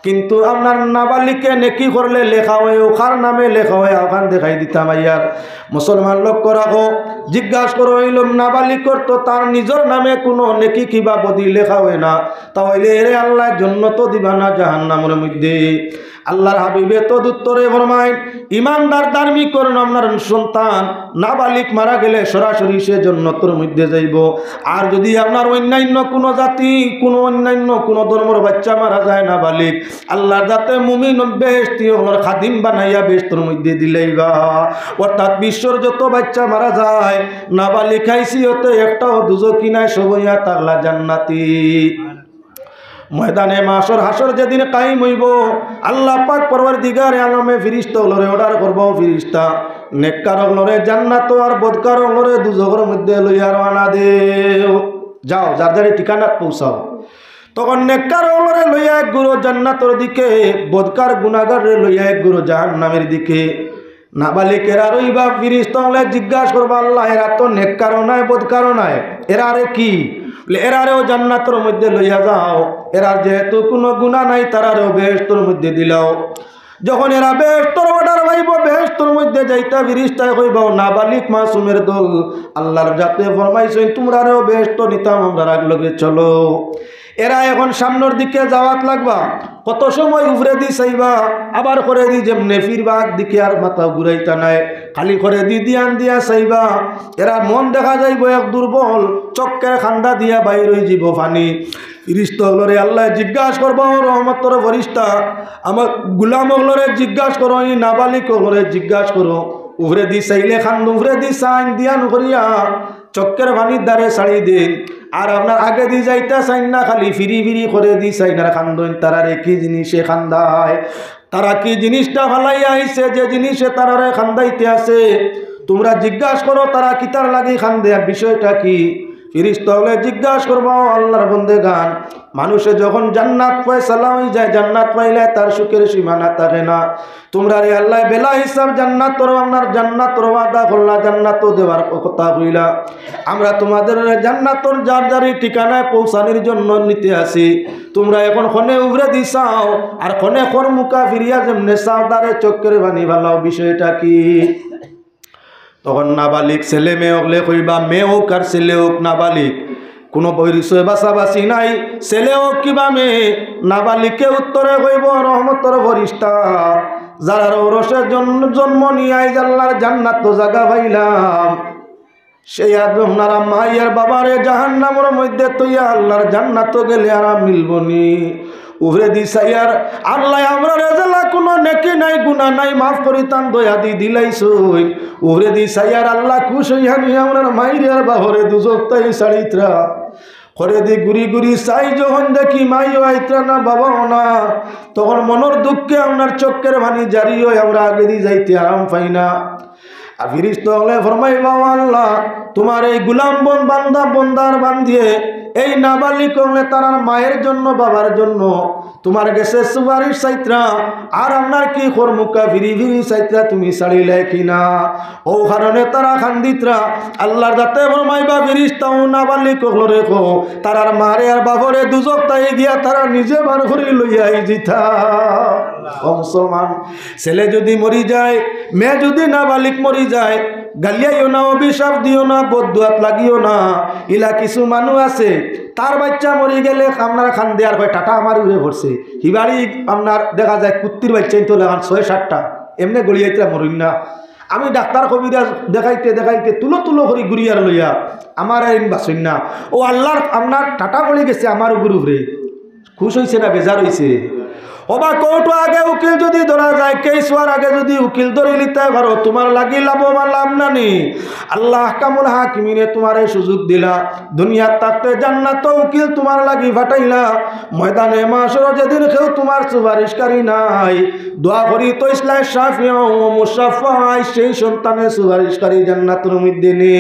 কিন্তু আপনার নাবালিগে নেকি করলে লেখা অয়, অউ কার নামে লেখা অয়, অখান দেখাই দিতাম আইয়ার। মুসলমান লক্ষ্য রাখো, জিজ্ঞাসা করা অইলো, নাবালিগর তো তার নিজর নামে কুনু নেকি কিবা বদি লেখা অয় না, তা অইলে এরে আল্লায় জন্নতো দিবা না জাহান্নামর মধ্যে? আল্লাহর হাবিবে তদুত্তরে ফরমাইন, ইমানদার ধার্মিক করইন আপনার সন্তান, নাবালিগ মারা গেলে সরাসরি সে জন্নতর মধ্যে যাইবো। আর যুদি আপনার অইন্যাইন্য কুনু জাতি, কুনু অইন্যাইন্য কুনু ধর্মর বাচ্চা মারা যায় নাবালিগ, আল্লাহর যাতে মুমিন বেহেশতি অকলর খাদিম বানাইয়া বেহেশতর মধ্যে দিলাইবা। অর্থাৎ বিশ্বর যত বাচ্চা মারা যায় নাবালিগ হাইসিয়তে, একটাও দুজখি নায়, সবইয়া তাকলা জান্নাতি। ময়দানে মাশর, হাশর যেদিন কায়েম অইবো, আল্লাহ পাক পরওয়ারদিগারে আলমে ফিরিস্তা অকলরে অর্ডার করবো, "ফিরিস্তা, নেককার অকলরে জান্নাতো আর বদকার অকলরে দুজখর মধ্যে লইয়া রওয়ানা দেও, যাও যার যার ঠিকানাত পৌঁছাও।" তখন নেককার অকলরে লইয়া এক গুরু জান্নাতর দিকে, বদকার গুনাগাররে লইয়া এক গুরু জাহান্নামের দিকে। নাবালিগ এরার অইবা, ফিরিস্তা অকলে জিজ্ঞাসা করবা, "আল্লাহ, এরা তো নেককারও নায়, বদকারও নায়, এরারে কি?" বলে, "এরারেও জান্নাতর মধ্যে লইয়া যাও, এরার যেহেতু কুনু গুনা নাই, তারারেও বেহেশতর মধ্যে দিলাও।" যখন এরা বেহেশতর অর্ডার পাইবো, বেহেশতর মধ্যে যাইতা, ফিরিস্তায় কইবা, "ও নাবালিগ মাসুমের দল, আল্লাহর যাতে ফরমাইছইন, তুমরারেও বেহেশতো নিতাম, আমরার আগ লগে চলো।" এরা এখন সামনর দিকে যাওয়াত লাগবা, কত সময় উপরেদি চাইবা, আবার করেদি যেমনে ফিরবা, আগ দিকে আর মাথা ঘুরাইতা নায়, খালি করেদি ধিয়ান দিয়া চাইবা। এরা মন দেখা যাইবো এক দুর্বল, চক্ষের কান্দা দিয়া বাইর অইযিবো পানি। ফিরিস্তা অকলরে আল্লায় জিজ্ঞাসা করবো, "ও রহমতর ফিরিস্তা, আমার গুলাম অকলরে জিজ্ঞাসা করো, ই নাবালিগ অকলরে জিজ্ঞাসা করো, উপরেদি চাইলে কান্দইন, উপরেদি চাইন, ধিয়ান করিয়া চক্ষের পানির ধারে ছাড়ি দেইন, আর আপনার আগেদি যাইতা চাইন না, খালি ফিরি ফিরি করেদি চাইন আর কান্দইন, তারারে কি জিনিসে কান্দায়, তারা কি জিনিসটা ফালাইয়া আইছে যে জিনিসে তারারে কান্দাইতে আছে, তুমরা জিজ্ঞাসা করো তারা কিতার লাগি কান্দে, আর বিষয়টা কি?" ফিরিস্তা অকলে জিজ্ঞাসা করবো, "আল্লাহর বন্দেগান, মানুষে যখন জান্নাত ফয়সালা অইযায়, জান্নাত পাইলে তার সুখের সীমানা থাকে না। তুমরারে আল্লায় বেলা হিসাব জান্নাতর, আপনার জান্নাতর ওয়াদা করলা, জান্নাতো দেওয়ার কথা কইলা। আমরা তুমাদেররে জান্নাতর যার যারই ঠিকানায় পৌঁছানির জন্য নিতে আছি। তুমরা এখন কনে উপরেদি চাও, আর কনে খর মুখা ফিরিয়া যেমনে চাও, তারে চক্ষের পানি ফালাও, বিষয়টা কি?" তখন নাবালিগ ছেলে মেয়ে অকলে কইবা, মেয়ে অউক আর ছেলে অউক, নাবালিগ, কুনু বৈরিসে বাছাবাছি নাই, ছেলে অউক কিবা মেয়ে। নাবালিগে উত্তরে কইবো, "রহমতর ফিরিস্তা, যারার ঔরসে জন-, জন্ম নিয়া আইজ আল্লাহর জান্নাতো জাগা পাইলাম, সেই আদম আপনারা মাই আর বাবারে জাহান্নামর মধ্যে থইয়া আল্লাহর জান্নাতো গেলে আরাম মিলবো নি?" উপরেদি চাইয়ার, আল্লায় আমরারে যেলা কুনু নেকি নাই, গুনা নাই, মাফ করিতাম, দয়াদি দিলাইছইন। উপরেদি চাইয়ার আল্লাহ খুশ অইয়া নি আমরার মাইরে আর বাবারে দুজখ থাকি ছাড়িতরা। করেদি ঘুরি ঘুরি চাই যখন দেখি মাইও আইতরা না, বাবাও না, তখন মনর দুঃখে আমরার চক্ষের পানি জারি অয়, আমরা আগেদি যাইতে আরাম পাই না। আর ফিরিস্তা অকলে ফরমাইবা, "ও আল্লাহ, তুমার এই গুলাম বন-, বান্দা বন্দার বান্দিয়ে এই নাবালিগ অকলে তারার মায়ের জন্য, বাবার জন্য তুমার গেছে সুপারিশ চাইতরা, আর আপনার কি খর মুখা ফিরি ফিরি চাইতরা, তুমি ছাড়িলায় কি না?" অউ কারণে তারা কান্দিতরা। আল্লাহর যাতে ফরমাইবা, "ফিরিস্তা, অউ নাবালিগ অকলরে কও, তারার মারে আর বাপরে দুজখ থাকি গিয়া তারা নিজে বার করি লইয়া আইযিতা।" ও মুসলমান, ছেলে যুদি মরি যায়, মেয়ে যুদি নাবালিগ মরি যায়, গালিয়াইও না, অভিশাপ দিও না, বদদুয়াত লাগিও না। ইলা কিছু মানুষ আছে, তার বাইচ্চা মরি গেলে আপনার কান্দে আর কয়, "টাটা আমার উপরে পড়ছে।" হি বাড়ি আপনার দেখা যায় কুত্তির বাইচ্চা ইনতো লাগান ছয় সাতটা, এমনে গলিয়াইতরা মরইন না। আমি ডাক্তার কবিরাজ দেখাইতে দেখাইতে তুলো তুলো করি ঘুরিয়ার লইয়া, আমার আর ইন বাঁচইন না। ও আল্লাহর আপনার টাটা পড়ি গেছে আমার উপরে, খুশ অইছে না বেজার অইছে? ওবা কোর্টো আগে উকিল যুদি ধরা যায়, কেস অওয়ার আগে যুদি উকিল ধরি লিতায় পারো, তুমার লাগি লাভবান, লাভ না নি? আল্লাহ আহকামুল হাকিমিনে তুমারে সুযোগ দিলা, দুনিয়াত থাকতে জান্নাতো উকিল তুমার লাগি পাঠাইলা, ময়দানে মাশরো যেদিন কেউ তুমার সুপারিশকারী নাই, দোয়া করি তো ইসলাম শাফিউ ও মুশাফফা, সেই সন্তানে সুপারিশকারী জান্নাতর মধ্যে নি।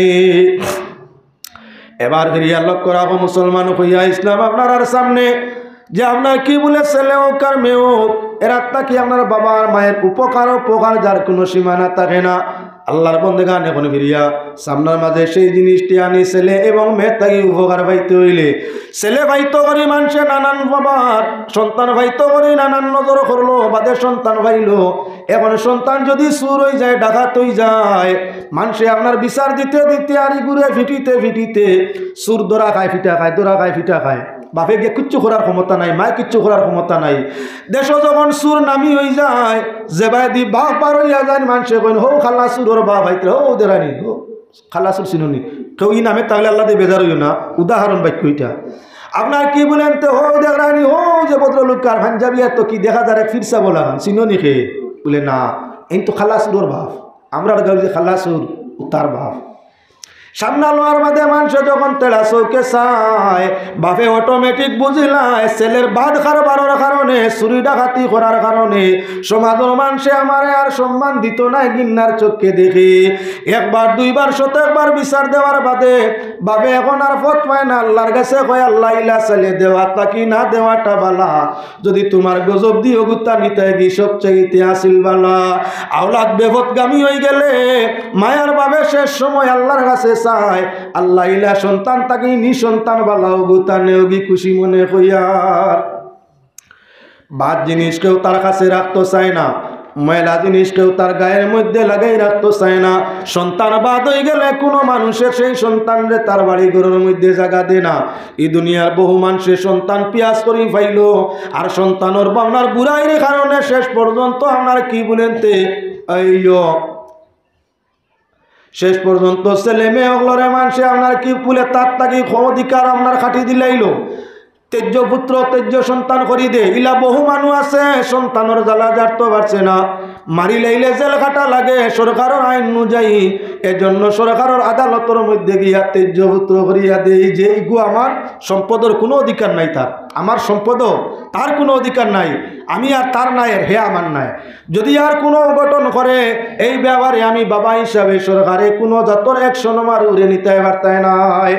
এবার ফিরিয়া লক্ষ্য রাখো মুসলমান অইয়া, ইসলাম আপনারার সামনে যে আপনার কি বলে ছেলে হোক আর মেয়ে হোক, এরার থাকি আপনার বাবা আর মায়ের উপকার, উপকার যার কোনো সীমানা থাকে না। আল্লাহর বন্দেগান, এখন ফিরিয়া সামনার মাঝে সেই জিনিসটি আনি ছেলে এবং মেয়ে থাকি উপকার পাইতে অইলে, ছেলে পাইতো করি মানষে নানান বাবার, সন্তান পাইতো করি নানান নজর করলো, বাদে সন্তান পাইলো। এখন সন্তান যুদি চুর অই যায়, ডাকাত অই যায়, মানষে আপনার বিচার দিতে দিতে আরি ঘুরে ফিটিতে ফিটিতে চুর ধরা খায়, ফিটা খায়, ধরা খায়, ফিটা খায়। বাপে গিয়া কিচ্ছু করার ক্ষমতা নাই, মায়ে কিচ্ছু করার ক্ষমতা নাই। দেশো যখন চুর নামি অই যায়, যেবায়দি বাপ বার অইয়া যায়, মানষে কইন, "হউ কালা চুরর বাপ আইতরা, হউ দেখরায়নি, হউ কালা চুর চিনোনি।" কেউ ই নামে তাইলে আল্লাহ দি বেজার অইও না, উদাহরণ বাক্য ইটা। আপনার কি বলেন তে, "হউ দেখরায়নি, হউ যে ভদ্রলোক, কার পাঞ্জাবি আর তো কি দেখা যার এক ফিরসা বলা, চিনোনি কে?" বলে, "না, এইন তো কালা চুরর বাপ, আমরার গাঁওর যে কালা চুর, অউ তার বাপ।" সামনা লওয়ার বাদে মানষে যখন তেড়া চউখে চায়, বাপে অটোমেটিক বুঝিলায়, ছেলের বাদ কারবারর কারণে, চুরি ডাকাতি করার কারণে সমাজর মানষে আমারে আর সম্মান দিতো নায়, ঘিন্নার চউখে দেখি। একবার, দুইবার, শত একবার বিচার দেওয়ার বাদে বাপে এখন আর পথ পায় না, আল্লাহর গেছে কয়, "আল্লাহ, ইলা ছেলে দেওয়া থাকি না দেওয়াটা বালা।" যুদি তুমার গজব দি অগুতা নিতায় গি সবচাইতে আছিল বালা। আওলাদ বেপথগামী অই গেলে মায়ার বাবে শেষ সময় আল্লাহর গেছে চায়, "আল্লাহ, ইলা সন্তান থাকি নিঃসন্তান বালা অগুতা নেওগি খুশি মনে কইয়ার।" বাদ জিনিস কেউ তার গেছে রাখতো চায় না, ময়লা জিনিস কেউ তার গায়ের মধ্যে লাগাই রাখতো চায় না। সন্তান বাদ অই গেলে কুনু মানষে সেই সন্তানরে তার বাড়ি ঘরর মধ্যে জাগা দেয় না। ই দুনিয়ার বহু মানষে সন্তান পিয়াস করি পাইলো, আর সন্তানর বা আপনার বুরাইর কারণে শেষ পর্যন্ত আপনার কি বলেন তে, এই ও, শেষ পর্যন্ত ছেলে মেয়ে অকলরে মানষে আপনার কি বলে তার থাকি অধিকার আপনার কাটি দিলাইলো। তেজ্য পুত্র, তেজ্য সন্তান করি দে। ইলা বহু মানুষ আছে, সন্তানর জ্বালা জারতো পারছে না, মারি লাইলে জেল খাটা লাগে সরকারর আইন অনুযায়ী। এজন্য সরকারর আদালতর মধ্যে গিয়া তেজ্য পুত্র করিয়া দেই, যে ইগু আমার সম্পদর কুনু অধিকার নাই তার, আমার সম্পদও তার কুনু অধিকার নাই, আমি আর তার নায়ের, হে আমার নায়। যুদি আর কুনু অঘটন করে, এই ব্যাপারে আমি বাবা হিসাবে সরকারে কুনু জাতর action আমার উপরে নিতায় পারতায় নায়।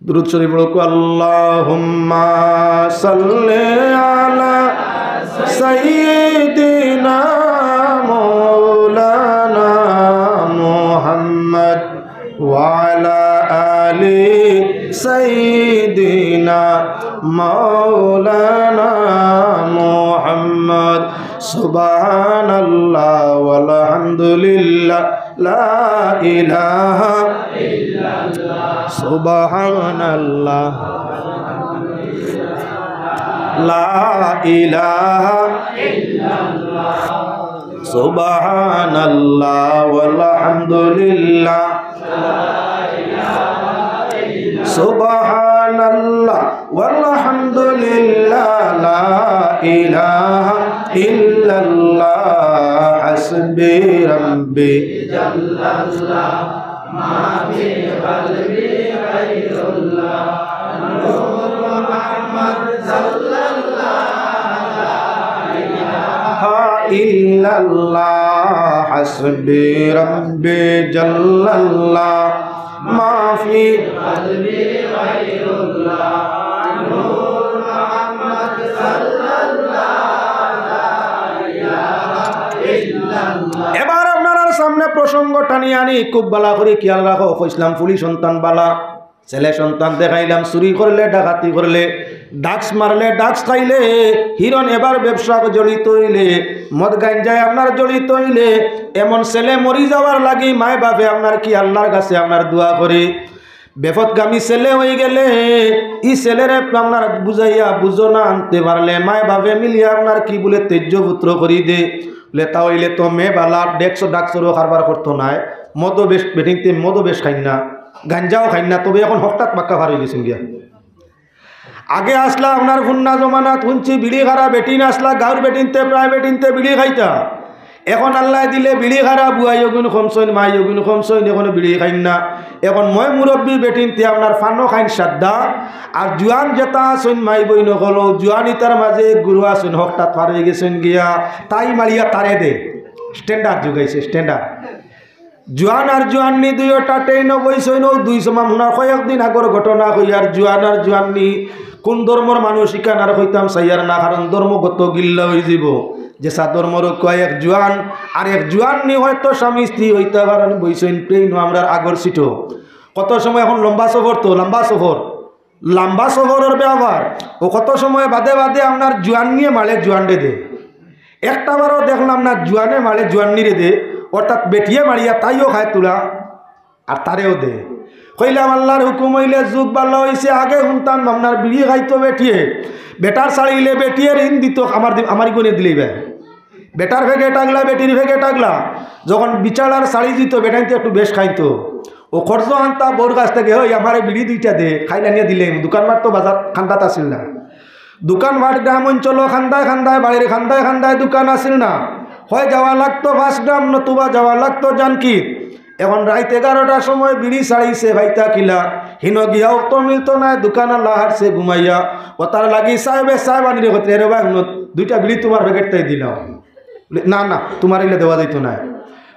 দুরূদ শরীফ পড়ুক, আল্লাহুম্মা সাল্লি আলা সাইয়্যিদিনা মাওলানা মুহাম্মদ ওয়া আলা আলি সাইয়্যিদিনা মাওলানা মুহাম্মদ। সুবহানাল্লাহ ওয়াল হামদুলিল্লাহ লা ইলাহা ইল্লাল্লাহ। সুবহানাল্লাহ। লা ইলাহা ইল্লাল্লাহ। সুবহানাল্লাহ ওয়াল হামদুলিল্লাহ। সুবহানাল্লাহ ওয়াল হামদুলিল্লাহ, লা ইলাহা ইল্লাল্লাহ, হাসবি রাব্বি জাল্লাল্লাহ, মা ফি কলবি গায়রুল্লাহ, নূর মুহাম্মদ সাল্লাল্লাহ, লা ইলাহা ইল্লাল্লাহ, হাসবি রাব্বি জাল্লাল্লাহ, মা ফি কলবি গায়রুল্লাহ, নূর মুহাম্মদ সাল্লাল্লাহ, লা ইলাহা ইল্লাল্লাহ। এবার আপনারার সামনে প্রসঙ্গ টানি আনি, খুব বালা করি খিয়াল রাখো। কইছলাম ফুলি সন্তান বালা, ছেলে সন্তান দেখাইলাম, চুরি করলে, ডাকাতি করলে, drugs মারলে, drugs খাইলে, হিরন এবার ব্যবসা জড়িত অইলে, মদ গাঞ্জায় আপনার জড়িত অইলে, এমন ছেলে মরি যাওয়ার লাগি মায় বাপে আপনার কি আল্লাহর গেছে আপনার দোয়া করে। বেপথগামী ছেলে অই গেলে, ই ছেলেরে আপনার বুঝাইয়া বুঝো না আনতে পারলে, মায় বাপে মিলিয়া আপনার কি বলে তেজ্য পুত্র করি দে। বলে, তা অইলে তো মেয়ে বালা, ডেক্স ডাক্সরও কারবার করতো নায়, মদও বেশ, বেটিন্তে মদও বেশ খাইন না, গাঞ্জাও খাইন না, তবে এখন হঠাৎ বাক্কা ফার অই গেছইন গিয়া। আগে আছলা আপনার পুরনা জমানাত হুনছি বিড়ি খারা বেটিন আছলা, গাউর বেটিন্তে প্রায় বেটিন্তে বিড়ি খাইতা। এখন আল্লায় দিলে বিড়ি খারা বুয়াইও গুইন কমছইন, মাইও গুইন কমছইন, এখন বিড়ি খাইন না। এখন ময় মুরব্বি বেটিন্তে আপনার পানো খাইন সাদ্দা। আর জুয়ান যেতা আছইন মাই বইন অকল, জুয়ান ইতার মাঝে গুরু আছইন, হকটাত পারই গেছইন গিয়া, তাই মারিয়া তারে দে। Standard যুগ আইছে, standard। জুয়ান আর জুয়ান্নি দুইওটা ট্রেইনো বইছইন, অউ দুই সমান হুনার কয়েকদিন আগর ঘটনা কই। আর জুয়ান আর জুয়ান্নি কোন ধর্মর মানুষ ইখান আর কইতাম চাইয়ার না, কারণ ধর্মগত গিল্লা অইযিবো। যেছা ধর্মর কয় এক জুয়ান আর এক জুয়ান্নি হয়তো স্বামী স্ত্রী অইতা পারইন, বইছইন ট্রেইনো আমরার আগর সিটো। কত সময় এখন লম্বা সফর তো, লম্বা সফর, লম্বা সফরর ব্যাপার। অউ কত সময় বাদে বাদে আপনার জুয়ান্নিয়ে মারে জুয়ানরে দে। একটা বারও দেখলাম না জুয়ানে মারে জুয়ান্নিরে দে, অর্থাৎ বেটিয়ে মারিয়া তাইও খায় তুলা, আর তারেও দে। কইলাম, আল্লার হুকুম অইলে যুগ ভালা অইছে, আগে হুনতাম আপনার বিড়ি খাইতো বেটিয়ে, বেটার ছাড়িলে বেটিয়ে ঋণ দিতো, আমার দি-, আমার ইগুনে দিলেই ভাই। বেটার ফেকে টাগলা, বেটির ফেকে টাগলা, যখন বিচারার ছাড়ি দিতো, বেটাইন্তে একটু বেশ খাইতো। অউ খরচ আনতা বউর কাছ থাকি, "ওই, আমারে বিড়ি দুইটা দে, খাইল আনিয়া দিলে।" দোকানপাট তো বাজার কান্দাত আছিল না, দোকানপাট গ্রাম অঞ্চল কান্দায় কান্দায়, বাড়ির কান্দায় কান্দায় দোকান আছিল না। হয় যাওয়া লাগতো পাঁচ গ্রাম, নতুবা যাওয়া লাগতো জানকিত। এখন রাইত এগারোটার সময় বিড়ি ছাড়িছে, পাইতা কিলা? হিনো গিয়াও তো মিলতো নায়, দোকান আলা হারছে ঘুমাইয়া। অতার লাগি সাহেবে সাহেবানিরে কইতরা, "এরে ভাই, হুনো, দুইটা বিড়ি তুমার ফেকেট তাই দিলাম।" বলে, "না, না, তুমার ইলা দেওয়া যাইতো নায়।"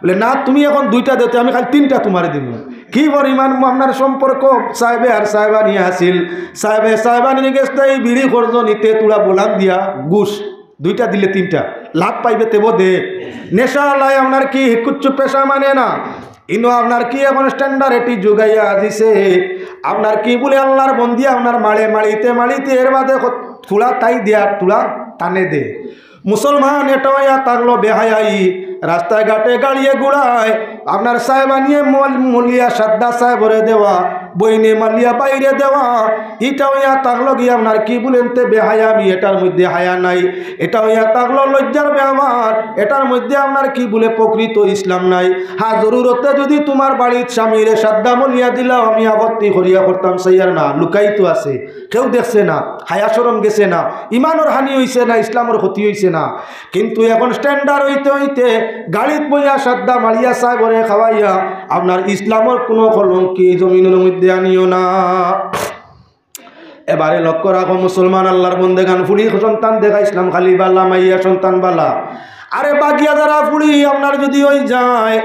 বলে, "না, তুমি এখন দুইটা দেও, তে আমি খালি তিনটা তুমারে দিমু।" কি পরিমাণ আপনার সম্পর্ক সাহেবে আর সাহেবানি আছিল। সাহেবে সাহেবানির গেছ থাকি বিড়ি খরচ নিতে তুলা বলান দিয়া ঘুষ, দুইটা দিলে তিনটা, লাভ পাইবে তেবো দে। নেশা আলাই আপনার কি কুচ্ছু পেশা মানে না। ইনো আপনার কি এখন standard এটি যুগ আইয়া দিছে। আপনার কি বলে আল্লার বন্দি আপনার মারে মারিতে মারিতে এর বাদে কত-, তুলা তাই দে আর তুলা তানে দে। মুসলমান এটা অইয়া থাকলো বেহায়াই, রাস্তায় ঘাটে গাড়িয়ে ঘুরায়, আপনার সাহেবানিয়ে মল-, মলিয়া সাদ্দা সাহেবরে দেওয়া, বইনে মালিয়া বাইরে দেওয়া, ইটা অইয়া থাকলো কি আপনার কি বলেন তে বেহায়া, আমি এটার মধ্যে হায়া নাই, এটা অইয়া থাকলো লজ্জার ব্যাপার, এটার মধ্যে আপনার কি বলে প্রকৃত ইসলাম নাই। হ্যাঁ, জরুরতে যদি তুমার বাড়িত স্বামীরে সাদ্দা মলিয়া দিলাও, আমি আপত্তি করিয়া করতাম চাইয়ার না, লুকাইতো আছে, কেউ দেখছে না, হায়া শরম গেছে না, ইমানর হানি অইছে না, ইসলামর ক্ষতি অইছে না। কিন্তু এখন standard অইতে অইতে গাড়িত বইয়া সাদ্দা মারিয়া সাহেবরে খাওয়াইয়া আপনার ইসলামর কোনো কলঙ্ক এই জমিনর মধ্যে আনিও না। এবারে লক্ষ্য রাখো মুসলমান আল্লার বন্দেগান, ফুড়ি সন্তান দেখাইছলাম খালি বালা, মাইয়া সন্তান বালা। আরে বাগিয়া যারা ফুড়ি আপনার যদি অই যায়,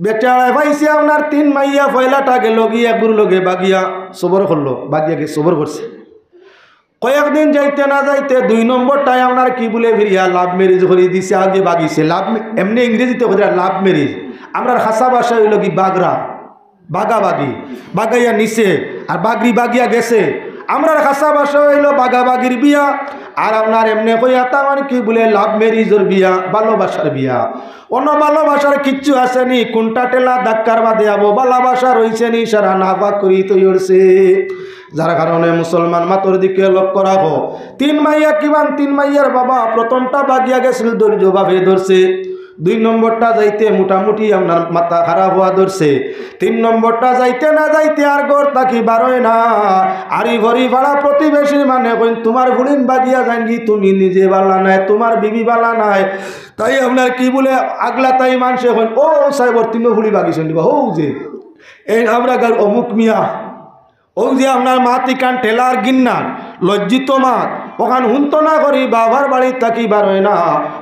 বেচারায় পাইছে আপনার তিন মাইয়া, পয়লাটা গেলো গিয়া এগুর লগে বাগিয়া সবর করলো, বাগিয়া গিয়া সবর করছে। কয়েকদিন যাইতে না যাইতে দুই নম্বরটায় আপনার কি বলে ফিরিয়া love marriage করি দিছে, আগে বাগিছে। Love মে-, এমনে ইংরেজিতে কইরা love marriage, আমরার খাসা ভাষা অইলো কি বাগরা, বাগাবাগি, বাগাইয়া নিছে, আর বাগরি বাগিয়া গেছে। আমরার খাসা ভাষা অইলো বাগাবাগির বিয়া, আর আপনার এমনে কইয়া তামান কি বলে love marriageর বিয়া, ভালোবাসার বিয়া। অন্য ভালোবাসার কিচ্ছু আছে নি, কোনটা ঠেলা ধাক্কার বাদে আবো ভালোবাসা রইছে নি, সারা নাপাক করি তৈরছে। যার কারণে মুসলমান মাতর দিকে লক্ষ্য রাখো। তিন মাইয়া কিমান, তিন মাইয়ার বাবা প্রথমটা বাগিয়া গেছিল, ধৈর্য ভাবে ধরছে। দুই নম্বরটা যাইতে মোটামুটি আপনার মাথা খারাপ হওয়া ধরছে। তিন নম্বরটা যাইতে না যাইতে আর ঘর থাকি বারোয় না। আরি ভরি পাড়া প্রতিবেশী মানে কইন, "তুমার ফুড়িন বাগিয়া যাইনগি, তুমি নিজে বালা নাই, তুমার বিবি বালা নাই।" তাই আপনার কি বলে আগলা তাই মানষে কইন, "ও সাহেবর তিনো ফুড়ি বাগিছইন দিবা, হউ যে।" এই আমরা গার অমুক মিয়া, অউ যে আপনার মাত ইখান ঠেলার গিন্না, লজ্জিত মাত, অখান হুনতো না করি বাবার বাড়ি থাকি বারোয় না।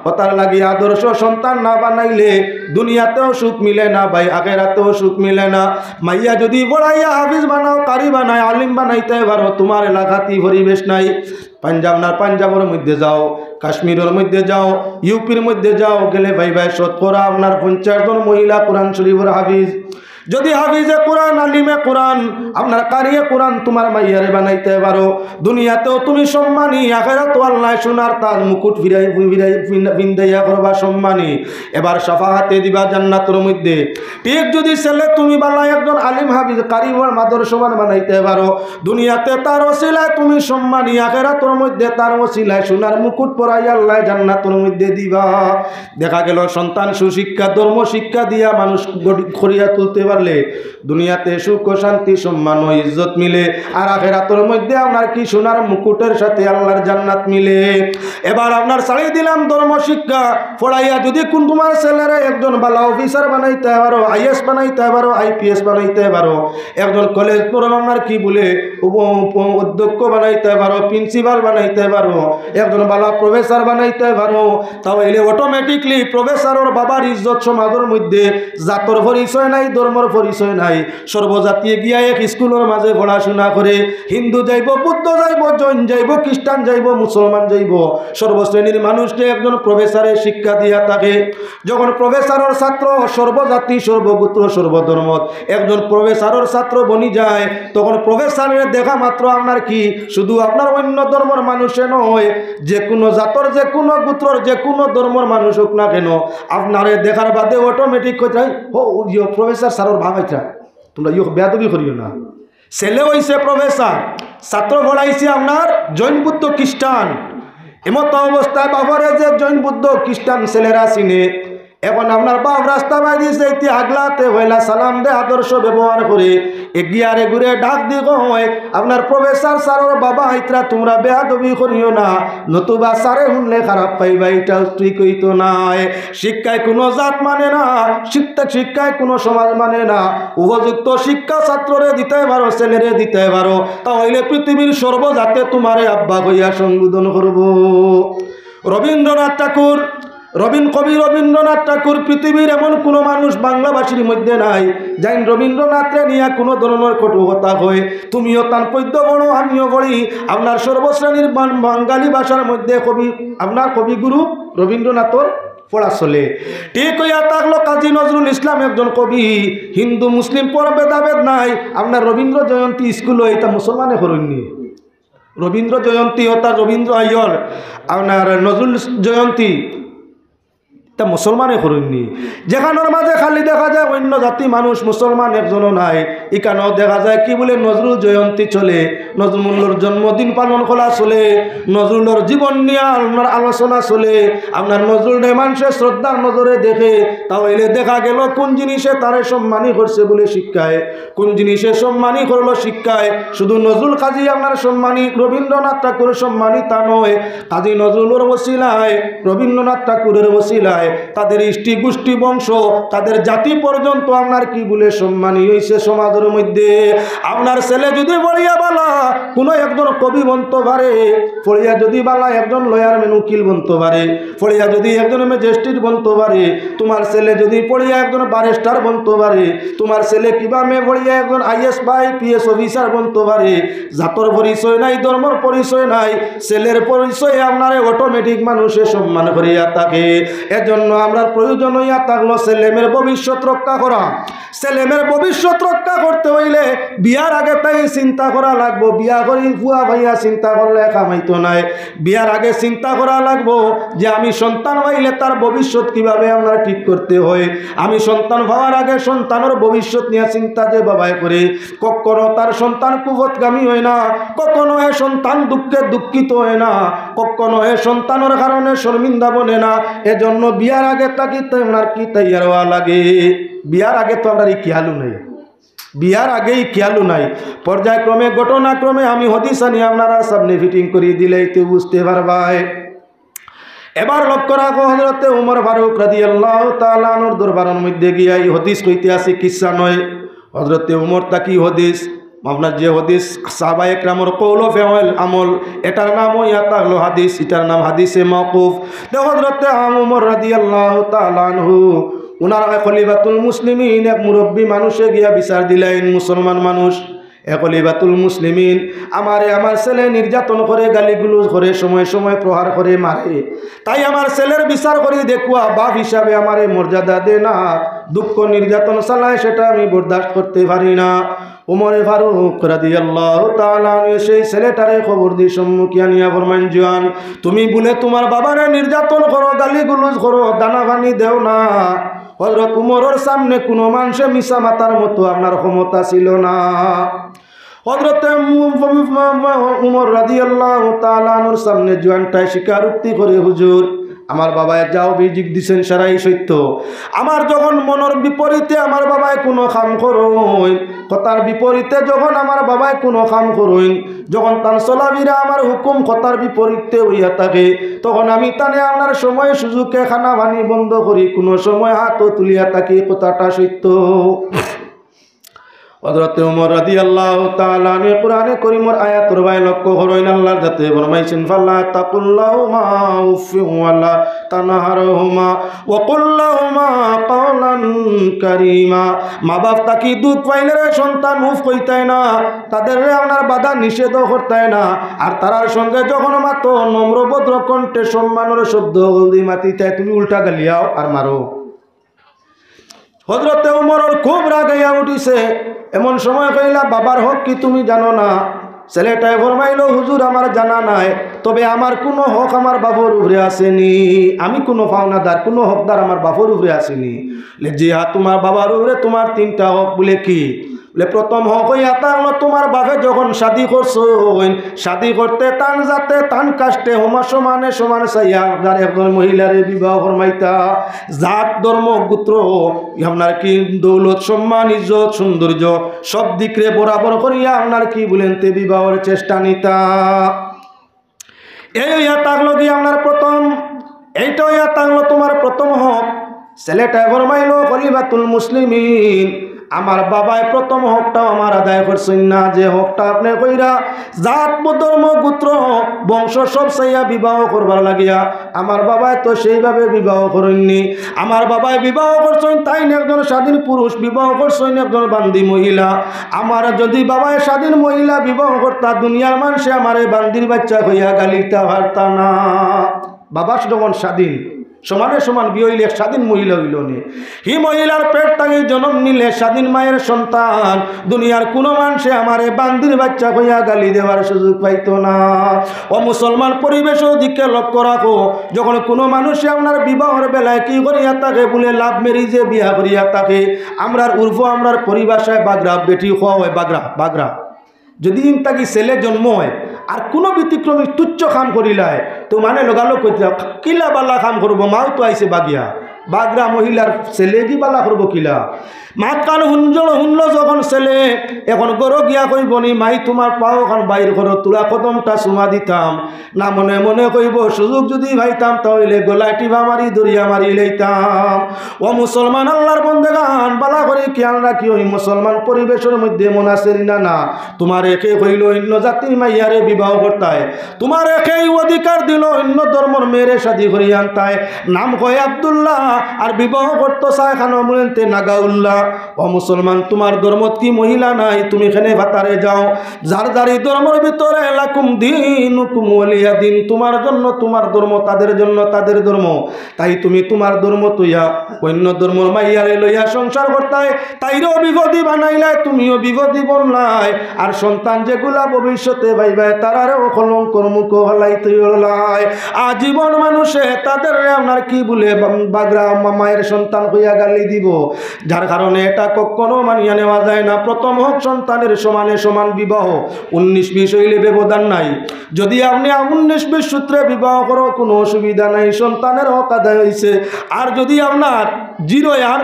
অতার লাগি আদর্শ সন্তান না বানাইলে দুনিয়াতেও সুখ মিলে না ভাই, আখেরাতেও সুখ মিলে না। মাইয়া যদি পড়াইয়া হাফিজ বানাও, কারি বানায়, আলিম বানাইতে পারো, তুমার এলাকাত ই পরিবেশ নাই। পাঞ্জাব না, পাঞ্জাবর মধ্যে যাও, কাশ্মীরর মধ্যে যাও, ইউপির মধ্যে যাও, গেলে পাইবায় শতকরা আপনার পঞ্চাশ জন মহিলা কোরআন শরীফর হাফিজ। যদি হাফিজে কোরআন, আলিমে কোরআন, আপনার কারিয়ে কোরআন তুমার মাইয়ারে বানাইতে পারো, দুনিয়াতেও তুমি সম্মানী, আখেরাতও আল্লায় সোনার তাজ মুকুট ফিরাই, ফিরাই, ফিন-, ফিন্দাইয়া করবা সম্মানী। এবার শাফাআতে দিবা জান্নাতর মধ্যে। ঠিক যদি ছেলে তুমি বালা একজন আলিম হাফিজ কারি ওয়ার মাদরসমান বানাইতে পারো, দুনিয়াতে তার ওসিলায় তুমি সম্মানী, আখেরাতর মধ্যে তার ওসিলায় সোনার মুকুট পরাই আল্লায় জান্নাতর মধ্যে দিবা। দেখা গেল সন্তান সুশিক্ষা, ধর্ম শিক্ষা দিয়া মানুষ গড়ি-, করিয়া তুলতে পারে। বলে, দুনিয়াতে সুখ ও শান্তি, সম্মান ও ইজ্জত মিলে, আর আখেরাতর মধ্যে আপনার কি সোনার মুকুটের সাথে আল্লাহর জান্নাত মিলে। এবার আপনার ছাড়ি দিলাম ধর্ম শিক্ষা, পড়াইয়া যদি কুন তুমার ছেলেরে একজন ভালা অফিসার বানাইতায় পারো, আইএস বানাইতায় পারো, আইপিএস বানাইতায় পারো, একজন কলেজ পড়ো আপনার কি বলে উপ-, উপ-, অধ্যক্ষ বানাইতায় পারো, প্রিন্সিপাল বানাইতায় পারো, একজন ভালা প্রফেসর বানাইতায় পারো, তাইলে অটোমেটিকলি প্রফেসরর বাবার ইজ্জত সমাজর মধ্যে, জাতর পরিচয় নাই, ধর্মর পরিচয় নাই, সর্বজাতি গিয়া এক স্কুলর মাঝে পড়াশোনা করে, হিন্দু যাইবো, বুদ্ধ যাইবো, জৈন যাইবো, খ্রিস্টান যাইবো, মুসলমান যাইবো, সর্বশ্রেণীর মানুষরে একজন প্রফেসরে শিক্ষা দিয়া থাকে। যখন প্রফেসরর ছাত্র সর্বজাতি, সর্বগোত্র, সর্বধর্ম, একজন প্রফেসরর ছাত্র বনি যায়, তখন প্রফেসররে দেখা মাত্র আপনার কি শুধু আপনার অন্য ধর্মর মানুষে নয়, যে কুনু জাতর, যে কুনু গোত্রর, যে কুনু ধর্মর মানুষ হোক না কেন, আপনারে দেখার বাদে অটোমেটিক কইতায়, "ও, ইয়ো, প্রফেসর স্যারর ভাব আইতা, তুমরা ইয়ো বেয়াদবি করিও না।" ছেলে অইছে প্রফেসর, ছাত্র পড়াইছে আপনার জৈন, বুদ্ধ, খ্রিস্টান। এমত অবস্থায় বাবারে যে জৈন, বুদ্ধ, খ্রিস্টান ছেলেরা চিনে, এখন আপনার বাপ রাস্তা বাদি যাইতে আগলাতে পয়লা সালাম দে, আদর্শ ব্যবহার করে, এগিয়ে আরে ঘুরে ডাক দি কয়, "আপনার প্রফেসর স্যারর বাবা আইতরা, তুমরা বেয়াদবি করিও না, নতুবা স্যারে হুনলে খারাপ পাইবা, ইটা ঠিক অইতো নায়।" শিক্ষায় কুনু জাত মানে না, শিক্ষা, শিক্ষায় কুনু সমাজ মানে না। উপযুক্ত শিক্ষা ছাত্ররে দিতায় পারো, ছেলেরে দিতায় পারো, তাইলে পৃথিবীর সর্বজাতে তুমারে আব্বা কইয়া সম্বোধন করবো। রবীন্দ্রনাথ ঠাকুর, রবীন-, কবি রবীন্দ্রনাথ ঠাকুর, পৃথিবীর এমন কুনু মানুষ বাংলাভাষীর মধ্যে নাই, যেইন রবীন্দ্রনাথরে নিয়া কুনু ধরনর কটু কথা কয়। তুমিও তান পদ্য পড়ো, আমিও পড়ি। আপনার সর্বশ্রেণীর বাং-, বাঙালি ভাষার মধ্যে কবি, আপনার কবিগুরু রবীন্দ্রনাথর পড়া চলে। ঠিক অইয়া থাকলো কাজী নজরুল ইসলাম একজন কবি, হিন্দু মুসলিম পর ভেদাভেদ নাই। আপনার রবীন্দ্র জয়ন্তী স্কুলো ইতা মুসলমানে করইননি। রবীন্দ্র জয়ন্তী অর্থাৎ রবীন্দ্র আইয়র, আপনার নজরুল জয়ন্তী, ইতা মুসলমানে করইননি। যেখানোর মাঝে খালি দেখা যায় অন্য জাতি মানুষ, মুসলমান একজনও নাই, ইখানো দেখা যায় কি বলে নজরুল জয়ন্তী চলে, নজরুলর জন্মদিন পালন করা চলে, নজরুলর জীবন নিয়া আপনার আলোচনা চলে, আপনার নজরুলরে মানষে শ্রদ্ধার নজরে দেখে, তাইলে দেখা গেল কুন জিনিসে তারে সম্মানী করছে বলে শিক্ষায়, কুন জিনিসে সম্মানী করলো শিক্ষায়। শুধু নজরুল কাজী আপনার সম্মানী, রবীন্দ্রনাথ ঠাকুর সম্মানী তা নয়, কাজী নজরুলর ওসিলায়, রবীন্দ্রনাথ ঠাকুরের ওসিলায় তাদের ইষ্টি গুষ্টি বংশ, তাদের জাতি পর্যন্ত আপনার কি বলে সম্মানী অইছে সমাজর মধ্যে। আপনার ছেলে যদি পড়িয়া বালা কুনু একজন কবি বনতো পারে, পড়িয়া যদি বালা একজন লয়ার ম্যান উকিল বনতো পারে, পড়িয়া যদি একজন ম্যাজিস্ট্রেট বনতো পারে, তুমার ছেলে যদি পড়িয়া একজন ব্যারিস্টার বনতো পারে, তুমার ছেলে কিবা মেয়ে পড়িয়া একজন আইএস বা আইপিএস অফিসার বনতো পারে, জাতর পরিচয় নাই, ধর্মর পরিচয় নাই, ছেলের পরিচয়ে আপনারে অটোমেটিক মানষে সম্মান করিয়া থাকে। এজন্য আমরার প্রয়োজন অইয়া থাকলো ছেলেমেয়ের ভবিষ্যৎ রক্ষা করা। ছেলেমেয়ের ভবিষ্যৎ রক্ষা করতে অইলে বিয়ার আগে তাই চিন্তা করা লাগবো, বিয়া করি ফুয়া পাইয়া চিন্তা করলে কাম অইতো নায়। বিয়ার আগে চিন্তা করা লাগবো যে আমি সন্তান পাইলে তার ভবিষ্যৎ কিভাবে আপনার ঠিক করতে হয়। আমি সন্তান পাওয়ার আগে সন্তানর ভবিষ্যৎ নিয়া চিন্তা যে বাবায় করে, কখনো তার সন্তান কুপথগামী হয় না, কখনো এ সন্তান দুঃখে দুঃখিত হয় না, কখনো এ সন্তানর কারণে শর্মিন্দা বনে না। এজন্য বিয়ার আগে তাকি তাই আপনার কি তৈয়ার হওয়া লাগে? বিয়ার আগে তো আমরার ই খেয়ালও নাই, বিয়ার আগে ই খেয়ালও নাই। পর্যায়ক্রমে, ঘটনাক্রমে আমি হাদিস আনি আপনারার সামনে ফিটিং করি দিলেই তো বুঝতে পারবায়। এবার লক্ষ্য রাখো, হযরতে উমর ফারুক রাদিয়াল্লাহু তাআলা আনহুর দরবারর মধ্যে গিয়া, ই হাদিস কইতে আছি, কিচ্ছা নয়। হযরতে উমর তাকি হাদিস, আপনার যে হাদিস সাহাবা একরামর কওল, ফেওল, আমল, এটার নাম অইয়া থাকলো হাদিস, এটার নাম হাদিসে মাওকুফ। তো হযরতে আম উমর রাদিয়াল্লাহু তাআলা আনহু, উনার খলিফাতুল মুসলিমিন, এক মুরব্বী মানুষে গিয়া বিচার দিলাইন, মুসলমান মানুষ, এ খলিফাতুল মুসলিমিন, আমারে আমার ছেলে নির্যাতন করে, গালিগুলোজ করে, সময় সময় প্রহার করে, মারে। তাই আমার ছেলের বিচার করি দেখুয়া, বাপ হিসাবে আমারে মর্যাদা দে না, দুঃখ নির্যাতন চালায়, সেটা আমি বরদাস্ত করতে পারি না। উমরে ফারুক রাদিয়াল্লাহু তাআলা আনহু সেই ছেলেটারে খবর দি সম্মুখে আনিয়া ফরমাইন, "জোয়ান, তুমি বুলে তুমার বাবারে নির্যাতন করো, গালিগুলোজ করো, দানা পানি দেও না।" হযরত উমরর সামনে কুনু মানষে মিছা মাতার মতো আপনার ক্ষমতা ছিল না। হযরতে মু-, মু-, মু-, উমর রাদিয়াল্লাহু তাআলা আনহুর সামনে জোয়ানটায় স্বীকারোক্তি করে, "হুজুর, আমার বাবায় যা অভিযোগ দিছেন, সারাই সত্য। আমার যখন মনর বিপরীতে আমার বাবায় কুনু কাম করইন, কথার বিপরীতে যখন আমার বাবায় কুনু কাম করইন, যখন তান চলাফিরা আমার হুকুম কথার বিপরীতে অইয়া থাকে, তখন আমি তানে আপনার সময় সুযোগে খানা পানি বন্ধ করি, কুনু সময় আতও তুলিয়া থাকি, কথাটা সত্য। হযরতে উমর রাদিয়াল্লাহু তাআলা আনহু কোরআনে করিমর আয়াতর বায় লক্ষ্য করইন, আল্লাহর জাতে ফরমাইছেন, "ফালা তাকুল লাহুমা উফফিন ওয়ালা তানহারহুমা ওয়া কুল লাহুমা কাওলান কারীমা।" মা বাপ থাকি দুখ পাইলে রে সন্তান উফ কইতায় না, তাদেররে আপনার বাধা নিষেধও করতায় না। আর তারার সঙ্গে যখন মাতো নম্র ভদ্র কণ্ঠে সম্মানর শব্দ হলদি মাতিতায়, তুমি উল্টা গালিয়াও আর মারো। হযরতে উমরর খুব রাগ আইয়া উঠিছে। এমন সময় কইলা, "বাবার হক কি তুমি জানো না?" ছেলেটায় ফরমাইলো, "হুজুর, আমার জানা নাই, তবে আমার কুনু হক আমার বাপর উপরে আছেনি, আমি কুনু পাওনাদার, কুনু হকদার আমার বাপর উপরে আছেনি।" বলে, "জি হ্যাঁ, তোমার বাবার উপরে তোমার তিনটা হক।" বলে, "কি?" বলে, "প্রথম হক অইয়া থাকলো তোমার বাপে যখন শাদি করছইন, শাদি করতে তান জাতে তান কাস্টে হমা সমানে সমান চাইয়া আপনার একজন মহিলারে বিবাহ ফরমাইতা, জাত ধর্ম গোত্র আপনার কি দৌলত সম্মান ইজ্জত সৌন্দর্য সব দিকরে বরাবর করিয়া আপনার কি বলেন তে বিবাহর চেষ্টা নিতা।" এই অইয়া থাকলো কি আপনার প্রথম, এইটা অইয়া থাকলো তোমার প্রথম হক। ছেলেটায় ফরমাইলো, "খলিফাতুল মুসলিমিন, আমার বাবায় প্রথম হকটাও আমার আদায় করছইন না, যে হকটা আপনে কইরা জাত ধর্ম গোত্র বংশ সব চাইয়া বিবাহ করবার লাগিয়া, আমার বাবায় তো সেইভাবে বিবাহ করইননি। আমার বাবায় বিবাহ করছইন, তাইন একজন স্বাধীন পুরুষ, বিবাহ করছইন একজন বান্দি মহিলা। আমার যদি বাবায় স্বাধীন মহিলা বিবাহ করতা, দুনিয়ার মানষে আমারে বান্দির বাচ্চা কইয়া গালি দিতা পারতা না।" বাবা যখন স্বাধীন, সমানে সমান বিয়া অইলে এক স্বাধীন মহিলা অইলো নে। হি মহিলার পেট থাকি জন্ম নিলে স্বাধীন মায়ের সন্তান, দুনিয়ার কুনু মানষে আমারে বান্দির বাচ্চা কইয়া গালি দেওয়ার সুযোগ পাইতো না। ও মুসলমান, পরিবেশর দিকে লক্ষ্য রাখো। যখন কুনু মানষে আপনার বিবাহর বেলায় কি করিয়া থাকে, বলে লাভ ম্যারেজে বিয়া করিয়া থাকে, আমরার উর্ফ, আমরার পরিভাষায় বাগরা, বেটি কওয়া অয় বাগরা, বাগরা। যদি ইন থাকি ছেলে জন্ম অয় আর কুনু ব্যতিক্রমী তুচ্ছ কাম করিলায়, তো মানে লগালগ কইতা, "কিলা বালা কাম করবো, মাও তো আইছে বাগিয়া।" বাগরা মহিলার ছেলে কি বালা করবো কিলা? মাতখান হুনলো যখন ছেলে, এখন ঘরো গিয়া কইবো নি, "মাই, তোমার পাও খান বাইর করো, তুলা কদমটা চুমা দিতাম।" না, মনে মনে কইবো, "সুযোগ যদি পাইতাম, তা অইলে গলায় টিপা মারি, ধরিয়া মারি লইতাম।" ও মুসলমান, আল্লাহর বন্দেগান, বালা করি খেয়াল রাখিও, ই মুসলমান পরিবেশর মধ্যে এমন আছে নি না? না, তোমারে কে কইলো অন্য জাতির মাইয়ারে বিবাহ করতায়? তোমারে কে অধিকার দিলো অন্য ধর্মর মেয়েরে শাদি করি আনতায়? নাম কয় আব্দুল্লাহ, আর বিবাহ করতো চায় খানো মুলেন্তে নাগাউল্লাহ। ও মুসলমান, তোমার ধর্মত কি মহিলা নাই? তুমি কেনে ফাতারে যাও? যার যারি ধর্মর ভিতরে লাকুম দিনুকুম ওয়ালিয়া দিন, তোমার জন্য তোমার ধর্ম, তাদের জন্য তাদের ধর্ম। তাই তুমি তোমার ধর্ম থইয়া অন্য ধর্মর মাইয়ারে লইয়া সংসার করতায়, তাইরেও বিপদি বানাইলায়, তুমিও বিপদি বনলায়। আর সন্তান যেগুলা ভবিষ্যতে পাইবায়, তারারেও কলঙ্কর মুখো ফালাই থইলায়। আজীবন মানষে তাদেররে আপনার কি বলে বা-, বাগরা মা-, মায়ের সন্তান কইয়া গালি দিবো, যার কারণে এটা কখনো মানিয়া নেওয়া যায় না। প্রথম হক সন্তানের সমানে সমান বিবাহ, উনিশ বিশ অইলে ব্যবধান নাই। যদি আপনে উনিশ বিশ সূত্রে বিবাহ করো, কুনু অসুবিধা নাই, সন্তানের হক আদায় অইছে। আর যদি আপনার জিরো আর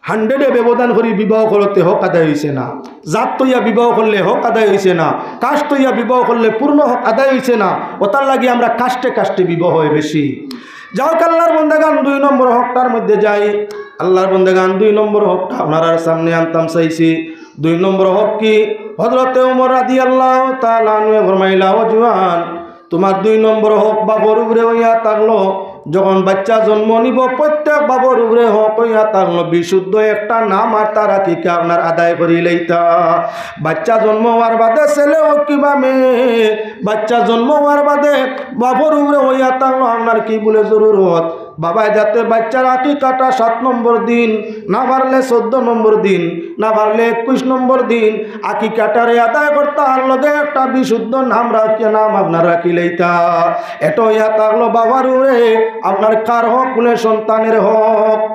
হান্ড্রেডে ব্যবধান করি বিবাহ করো, তে হক আদায় অইছে না। জাত থইয়া বিবাহ করলে হক আদায় অইছে না, কাস্ট থইয়া বিবাহ করলে পূর্ণ হক আদায় অইছে না। ওটার লাগি আমরা কাস্টে কাস্টে বিবাহ অয় বেশি। যাউক, আল্লাহর বন্দেগান, দুই নম্বর হকটার মধ্যে যাই। আল্লাহর বন্দেগান, দুই নম্বর হকটা আপনারার সামনে আনতাম চাইছি। দুই নম্বর হক কি? হযরতে উমর রাদিয়াল্লাহু তাআলা আনহু ফরমাইলা, "ও জুয়ান, তোমার দুই নম্বর হক বাপর উপরে অইয়া থাকলো, যখন বাচ্চা জন্ম নিবো, প্রত্যেক বাপর উপরে হক অইয়া থাকলো বিশুদ্ধ একটা নাম আর তার আকিকা আপনার আদায় করি লইতা।" বাচ্চা জন্ম হওয়ার বাদে ছেলে হউক কিবা মেয়ে, বাচ্চা জন্ম হওয়ার বাদে বাপর উপরে অইয়া থাকলো আপনার কি বলে জরুরত, বাবায় যাতে বাচ্চার আকিকাটা সাত নম্বর দিন, না পারলে চৌদ্দ নম্বর দিন, না পারলে একুশ নম্বর দিন আকিকাটারে আদায় করতা, আর লগে একটা বিশুদ্ধ নাম রাখিয়া নাম আপনার রাখি লইতা। এটা অইয়া থাকলো বাবার উপরে আপনার কার হক? বলে সন্তানের হক।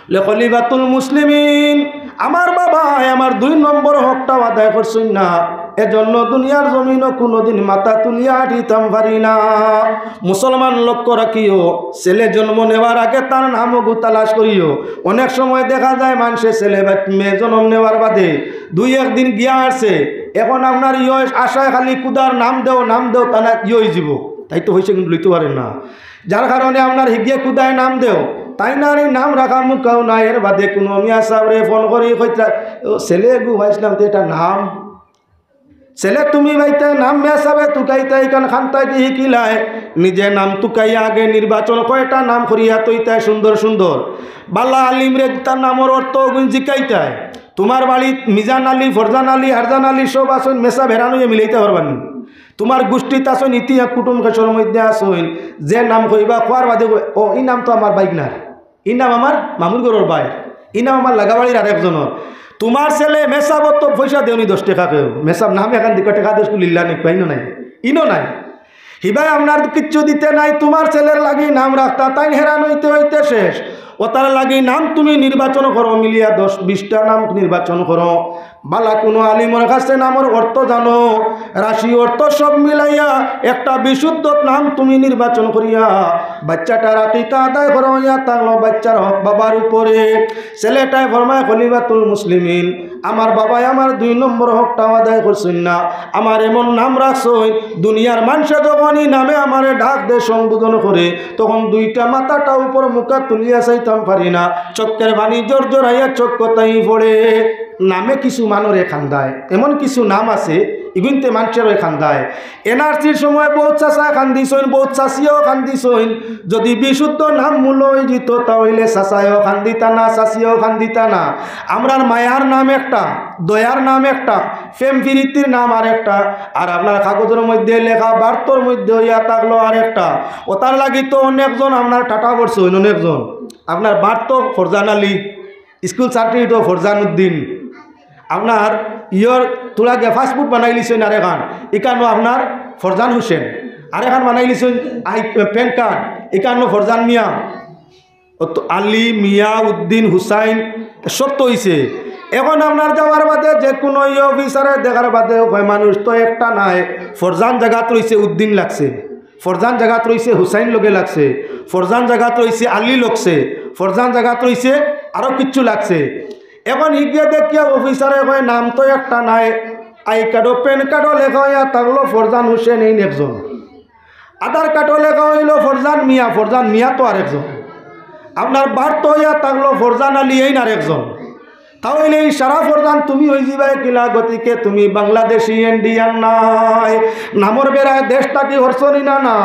লে খলিফাতুল মুসলিমিন, আমার বাবায় আমার দুই নম্বর হকটাও আদায় করছইন না। এজন্য দুনিয়ার জমিনো কুনুদিন মাথা তুলিয়া আটিতাম পারি না। মুসলমান লক্ষ্য রাখিও, ছেলে জন্ম নেওয়ার আগে তার নাম অগু তালাশ করিও। অনেক সময় দেখা যায় মানষে ছেলে বা মেয়ে জন্ম নেওয়ার বাদে দুই এক দিন গিয়া আছে, এখন আপনার ইয়ে আশায় খালি কুদার নাম দেও, নাম দেও, তা না ইয়ে অইযিবো। তাই তো অইছে কিন্তু লইতে পারে না, যার কারণে আপনার হিগিয়ে কুদায় নাম দেও, তাইন আর এই নাম রাখার মুখাও নাই। এর বাদে কুনু মিয়া সাবরে ফোন করি কইতরা, "ও, ছেলে এগু পাইছলাম, তো এটা নাম।" ছেলে তুমি পাইতায় নাম মিয়া সাবে তুকাইতায়, ইখান খান্তায় কি হিকিলায়? নিজে নাম তুকাইয়া আগে নির্বাচন কয়টা নাম করিয়া থইতায় সুন্দর সুন্দর। বালা আলিমরে তার নামর অর্থ অগুইন জিকাইতায়। তুমার বাড়িত মিজান আলী, ফরজান আলী, হারজান আলী সব আছইন, মেসাব হেরান অইয়া মিলাইতা পারবা নি? তুমার গুষ্টিত আছইন, ইতিহাস কুটুম কেশর মধ্যে আছইন, যে নাম কইবা, কওয়ার বাদে কই, "ও, ই নাম তো আমার বাইগনার।" ই নাম আমার মামুর ঘরর ভাই, ই নাম আমার লাগাবাড়ির আরেকজনর। তুমার ছেলে মেসাবত তো পয়সা দেও নি দশ টেকা কেউ, মেসাব নাম এখান দিকে টেকা দশ কুলিল্লা নি, ইনো নাই, ইনো নাই। হিবায় আপনার কিচ্ছু দিতে নাই, তুমার ছেলের লাগি নাম রাখতা, তাইন হেরান অইতে অইতে শেষ। অতার লাগি নাম তুমি নির্বাচন করো, মিলিয়া দশ বিশটা নাম নির্বাচন করো। বালা কুনু আলিমর কাছে নামর অর্থ জানো, রাশি অর্থ সব মিলাইয়া একটা বিশুদ্ধ নাম তুমি নির্বাচন করিয়া বাচ্চাটার আকিকা আদায় করো, ইয়া থাকলো বাচ্চার হক বাবার উপরে। ছেলেটায় ফরমায়, "খলিফাতুল মুসলিমিন, আমার বাবায় আমার দুই নম্বর হকটাও আদায় করছইন না, আমার এমন নাম রাখছইন, দুনিয়ার মানষে যখন ই নামে আমারে ডাক দে, সম্বোধন করে, তখন দুইটা মাথাটা উপর মুখা তুলিয়া চাইতাম পারি না, চক্ষের পানি জোর জোর আইয়া চক্ষু তাই পড়ে।" নামে কিছু মানষরে খান্দায়, এমন কিছু নাম আছে, ইগুইন্তে মানষরে খান্দায়। এনআরসির সময় বউত চাচায় খান্দিছইন, বউত চাচিয়েও খান্দিছইন। যদি বিশুদ্ধ নাম মূল অইযিতো, তা অইলে চাচায়ও খান্দিতা না, চাচিয়েও খান্দিতা না। আমরার মায়ার নাম একটা, দয়ার নাম একটা, প্রেম প্রীতির নাম আরেকটা, আর আপনার কাগজর মধ্যে লেখা বার্তর মধ্যে অইয়া থাকলো আরেকটা। অতার লাগি তো অনেকজন আপনার টাটা পড়ছইন, অনেকজন আপনার বার্ত ফরজান আলী, স্কুল সার্টিফিকেটও ফরজান উদ্দিন, আপনার ইয়র তুলা গিয়া পাসপোর্ট বানাইলিছইন আরেকখান, ইখানও আপনার ফরজান হোসেন, আরেকখান বানাইলিছইন আই প্যান কার্ড, ইখানও ফরজান মিয়া। অত আলী, মিয়া, উদ্দিন, হুসাইন, সব তো অইছে। এখন আপনার যাওয়ার বাদে যে কুনু ই অফিসারে দেখার বাদে কয়, "মানুষ তো একটা নায়, ফরজান জাগাত রইছে, উদ্দিন লাগছে, ফরজান জাগাত রইছে, হুসাইন লগে লাগছে, ফরজান জাগাত রইছে, আলী লাগছে, ফরজান জাগাত রইছে, আরো কিচ্ছু লাগছে।" এখন হিগিয়ে দেখিয়া অফিসারে কয়, "নাম তো একটা নায়, আই কার্ডও প্যান কার্ডও লেখা অইয়া থাকলো ফরজান হোসেন এইন একজন, আধার কার্ডও লেখা অইলো ফরজান মিয়া, ফরজান মিয়া তো আরেকজন, আপনার বার্ত অইয়া থাকলো ফরজান আলী এইন আরেকজন। তা অইলে ই সারা ফরজান তুমি অইযিবায় কিলা? গতিকে তুমি বাংলাদেশি, ইন্ডিয়ান নায়। নামর বেড়ায় দেশ থাকি হরছনি না, না?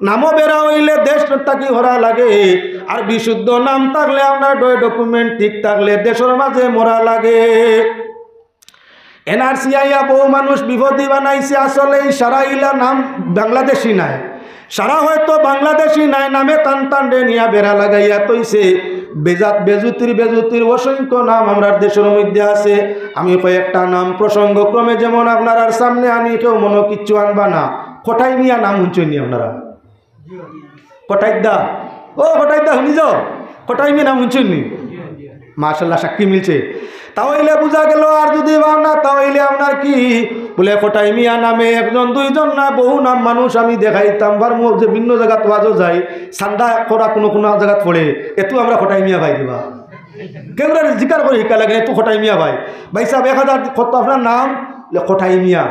নামো বেড়া অইলে দেশ থাকি হরা লাগে। আর বিশুদ্ধ নাম থাকলে আপনার ডয় ডকুমেন্ট ঠিক থাকলে দেশর মাঝে মরা লাগে।" এনআরসি আইয়া বহু মানুষ বিপদি বানাইছে, আসলে ই সারা ইলা নাম বাংলাদেশি নায়। সারা হয়তো বাংলাদেশি নায়, নামে তান তান রে নিয়া বেড়া লাগাইয়া থইছে। বেজাত বেজুতির বেজুতির অসংখ্য নাম আমরার দেশর মধ্যে আছে। আমি কয়েকটা নাম প্রসঙ্গক্রমে, যেমন আপনারার সামনে আনি, কেউ মনো কিচ্ছু আনবা না। কটাই মিয়া নাম হুনছইন নি আপনারা? কটাইদা, ও কটাইদা হুনি যাও, কটাই মিয়া নাম হুনছইন নি? মাশাআল্লাহ, সাক্ষী মিলছে। তা অইলে বুঝা গেল, আর যদি বা না, তা অইলে আপনার কি বুলে, কটাই মিয়া নামে একজন দুইজন না, বহু নাম মানুষ আমি দেখাইতাম পারমু, যে ভিন্ন জাগাত ওয়াজও যাই, চান্দা করা কুনু কুনু জাগাত পড়ে, এত আমরা কটাই মিয়া পাই দিবা। কেউরে জিকার করি হিকা লাগে, এত কটাই মিয়া পাই। ভাই সাহেব, এক হাজার কত আপনার নাম? বুলে, কটাই মিয়া।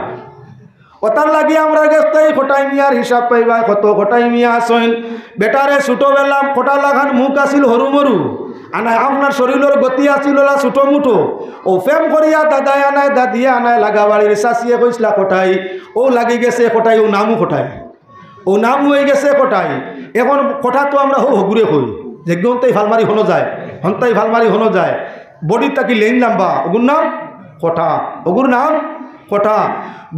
অতার লাগি আমরার গেছ থাকি কটাই মিয়ার হিসাব পাইবায়, কত কটাই মিয়া আছইন। বেটারে ছোটবেলা কটা লাখান মুখ আছিল হরু মরু, আনায় আপনার শরীরর গতি আছিল অলা ছোট মুটো। অউ প্রেম করিয়া দাদায় আনায়, দাদিয়ে আনায়, লাগাবাড়ির চাচিয়ে কইছলা কটাই, অউ লাগি গেছে কটাই, অউ নামও কটাই, অউ নামও অইগেছে কটাই। এখন কটা তো আমরা হউ হগুরে কই, যেগিয়ে হন্তাই ফালমারি হনো যায়, হন্তাই ফালমারি হনো যায়, বডি থাকি লেইন লাম্বা, অগুর নাম কটা, অগুর নাম কটা।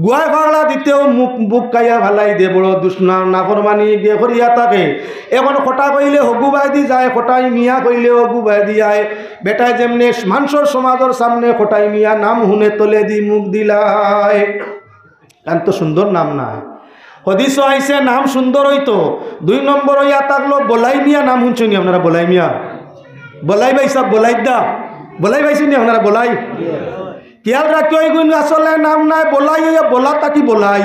গুয়ায় পাগলা দিতেও মুখ বুক খাইয়া ফালাই দে, বড় দুষ্ণা নাফরমানি গে করিয়া থাকে। এখন কটা কইলে হগু বায়দি যায়, কটাই মিয়া কইলে হগু বায়দি আয়। বেটায় যেমনে মানষর সমাজর সামনে কটাই মিয়া নাম হুনে তলেদি মুখ দিলায়। এন তো সুন্দর নাম নায়। হদিসও আইছে নাম সুন্দর অইতো। দুই নম্বর অইয়া থাকলো বলাই মিয়া, নাম হুনছইন নি আপনারা? বলাই মিয়া, বলাই ভাই সাহেব, বলাই দা, বলাই পাইছইন নি আপনারা? বলাই খিয়াল রাখিও, ইগুন আসলে নাম নায়, বলাই অইয়া বলা থাকি বলাই।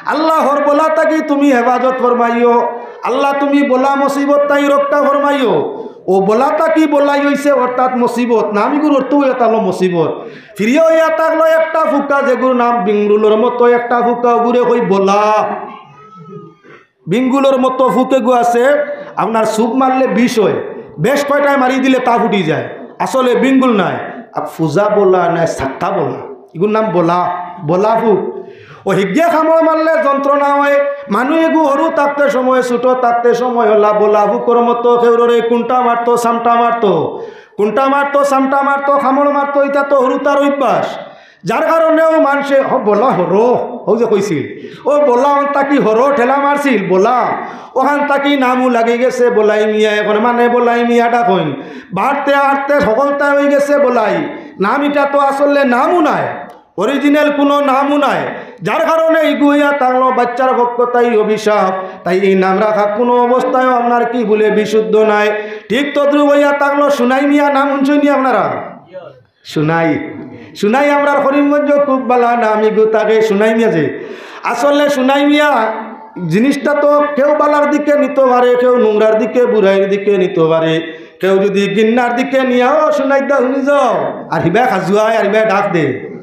আল্লাহ, হর বলা থাকি তুমি হেফাজত ফরমাইও। আল্লাহ, তুমি বলা মুসিবত থাকি রক্ষা ফরমাইও। অউ বলা থাকি বলাই অইছে, অর্থাৎ মুসিবত। নাম ইগুর অর্থ অইয়া থাকলো মুসিবত। ফিরিয়া অইয়া থাকলো একটা ফুকা, যেগুর নাম বিঙ্গুলর মতো একটা ফুকা, অগুরে কই বলা। বিঙ্গুলর মতো ফুক এগু আছে, আপনার চুপ মারলে বিষ অয়, বেশ কয়টায় মারি দিলে তা ফুটি যায়। আসলে বিঙ্গুল নায়, আর ফুজা বলা নায়, সাক্কা বলা, ইগুর নাম বলা, বলা ফুক। অউ হিগিয়ে কামড় মারলে যন্ত্রণা অয়। মানুষ এগু হুরু থাকতে সময়, ছোট থাকতে সময় অলা বলা ফুকর মতো কেউররে কুন্টা মারতো, সামটা মারতো, কুন্টা মারতো, সামটা মারতো, কামড় মারতো, ইটা তো হুরুতার অভ্যাস। যার কারণে অউ মানষে, "হ, বলা হরো", অউ যে কইছিল, "অউ বলা অন থাকি হরো ঠেলা মারছিল, বলা, অখান থাকি নামও লাগি গেছে বলাই মিয়া, এখন মানে বলাই মিয়া ডাকইন।" বাড়তে আড়তে হকলতায় অইগেছে বলাই, নাম ইটা তো আসলে নামও নায়, original কুনু নামও নায়। যার কারণে ইগু অইয়া থাকলো বাইচ্চার পক্ষ থাকি অভিশাপ। তাই ই নাম রাখা কুনু অবস্থায়ও আপনার কি বলে বিশুদ্ধ নায়। ঠিক তদ্রুপ অইয়া থাকলো সুনাই মিয়া, নাম হুনছইন নি আপনারা? সুনাই, সুনাই আমরার করিমগঞ্জ খুব বালা নাম, ইগু থাকে সুনাই মিয়া যে। আসলে সুনাই মিয়া জিনিসটা তো কেউ বালার দিকে নিতো পারে, কেউ নোংরার দিকে, বুরাইর দিকে নিতো পারে, কেউ যুদি গিন্নার দিকে নিয়াও সুনাই দা হুনি যাও, আর হিবায় খাজুয়ায়, আর হিবায় ডাক দে।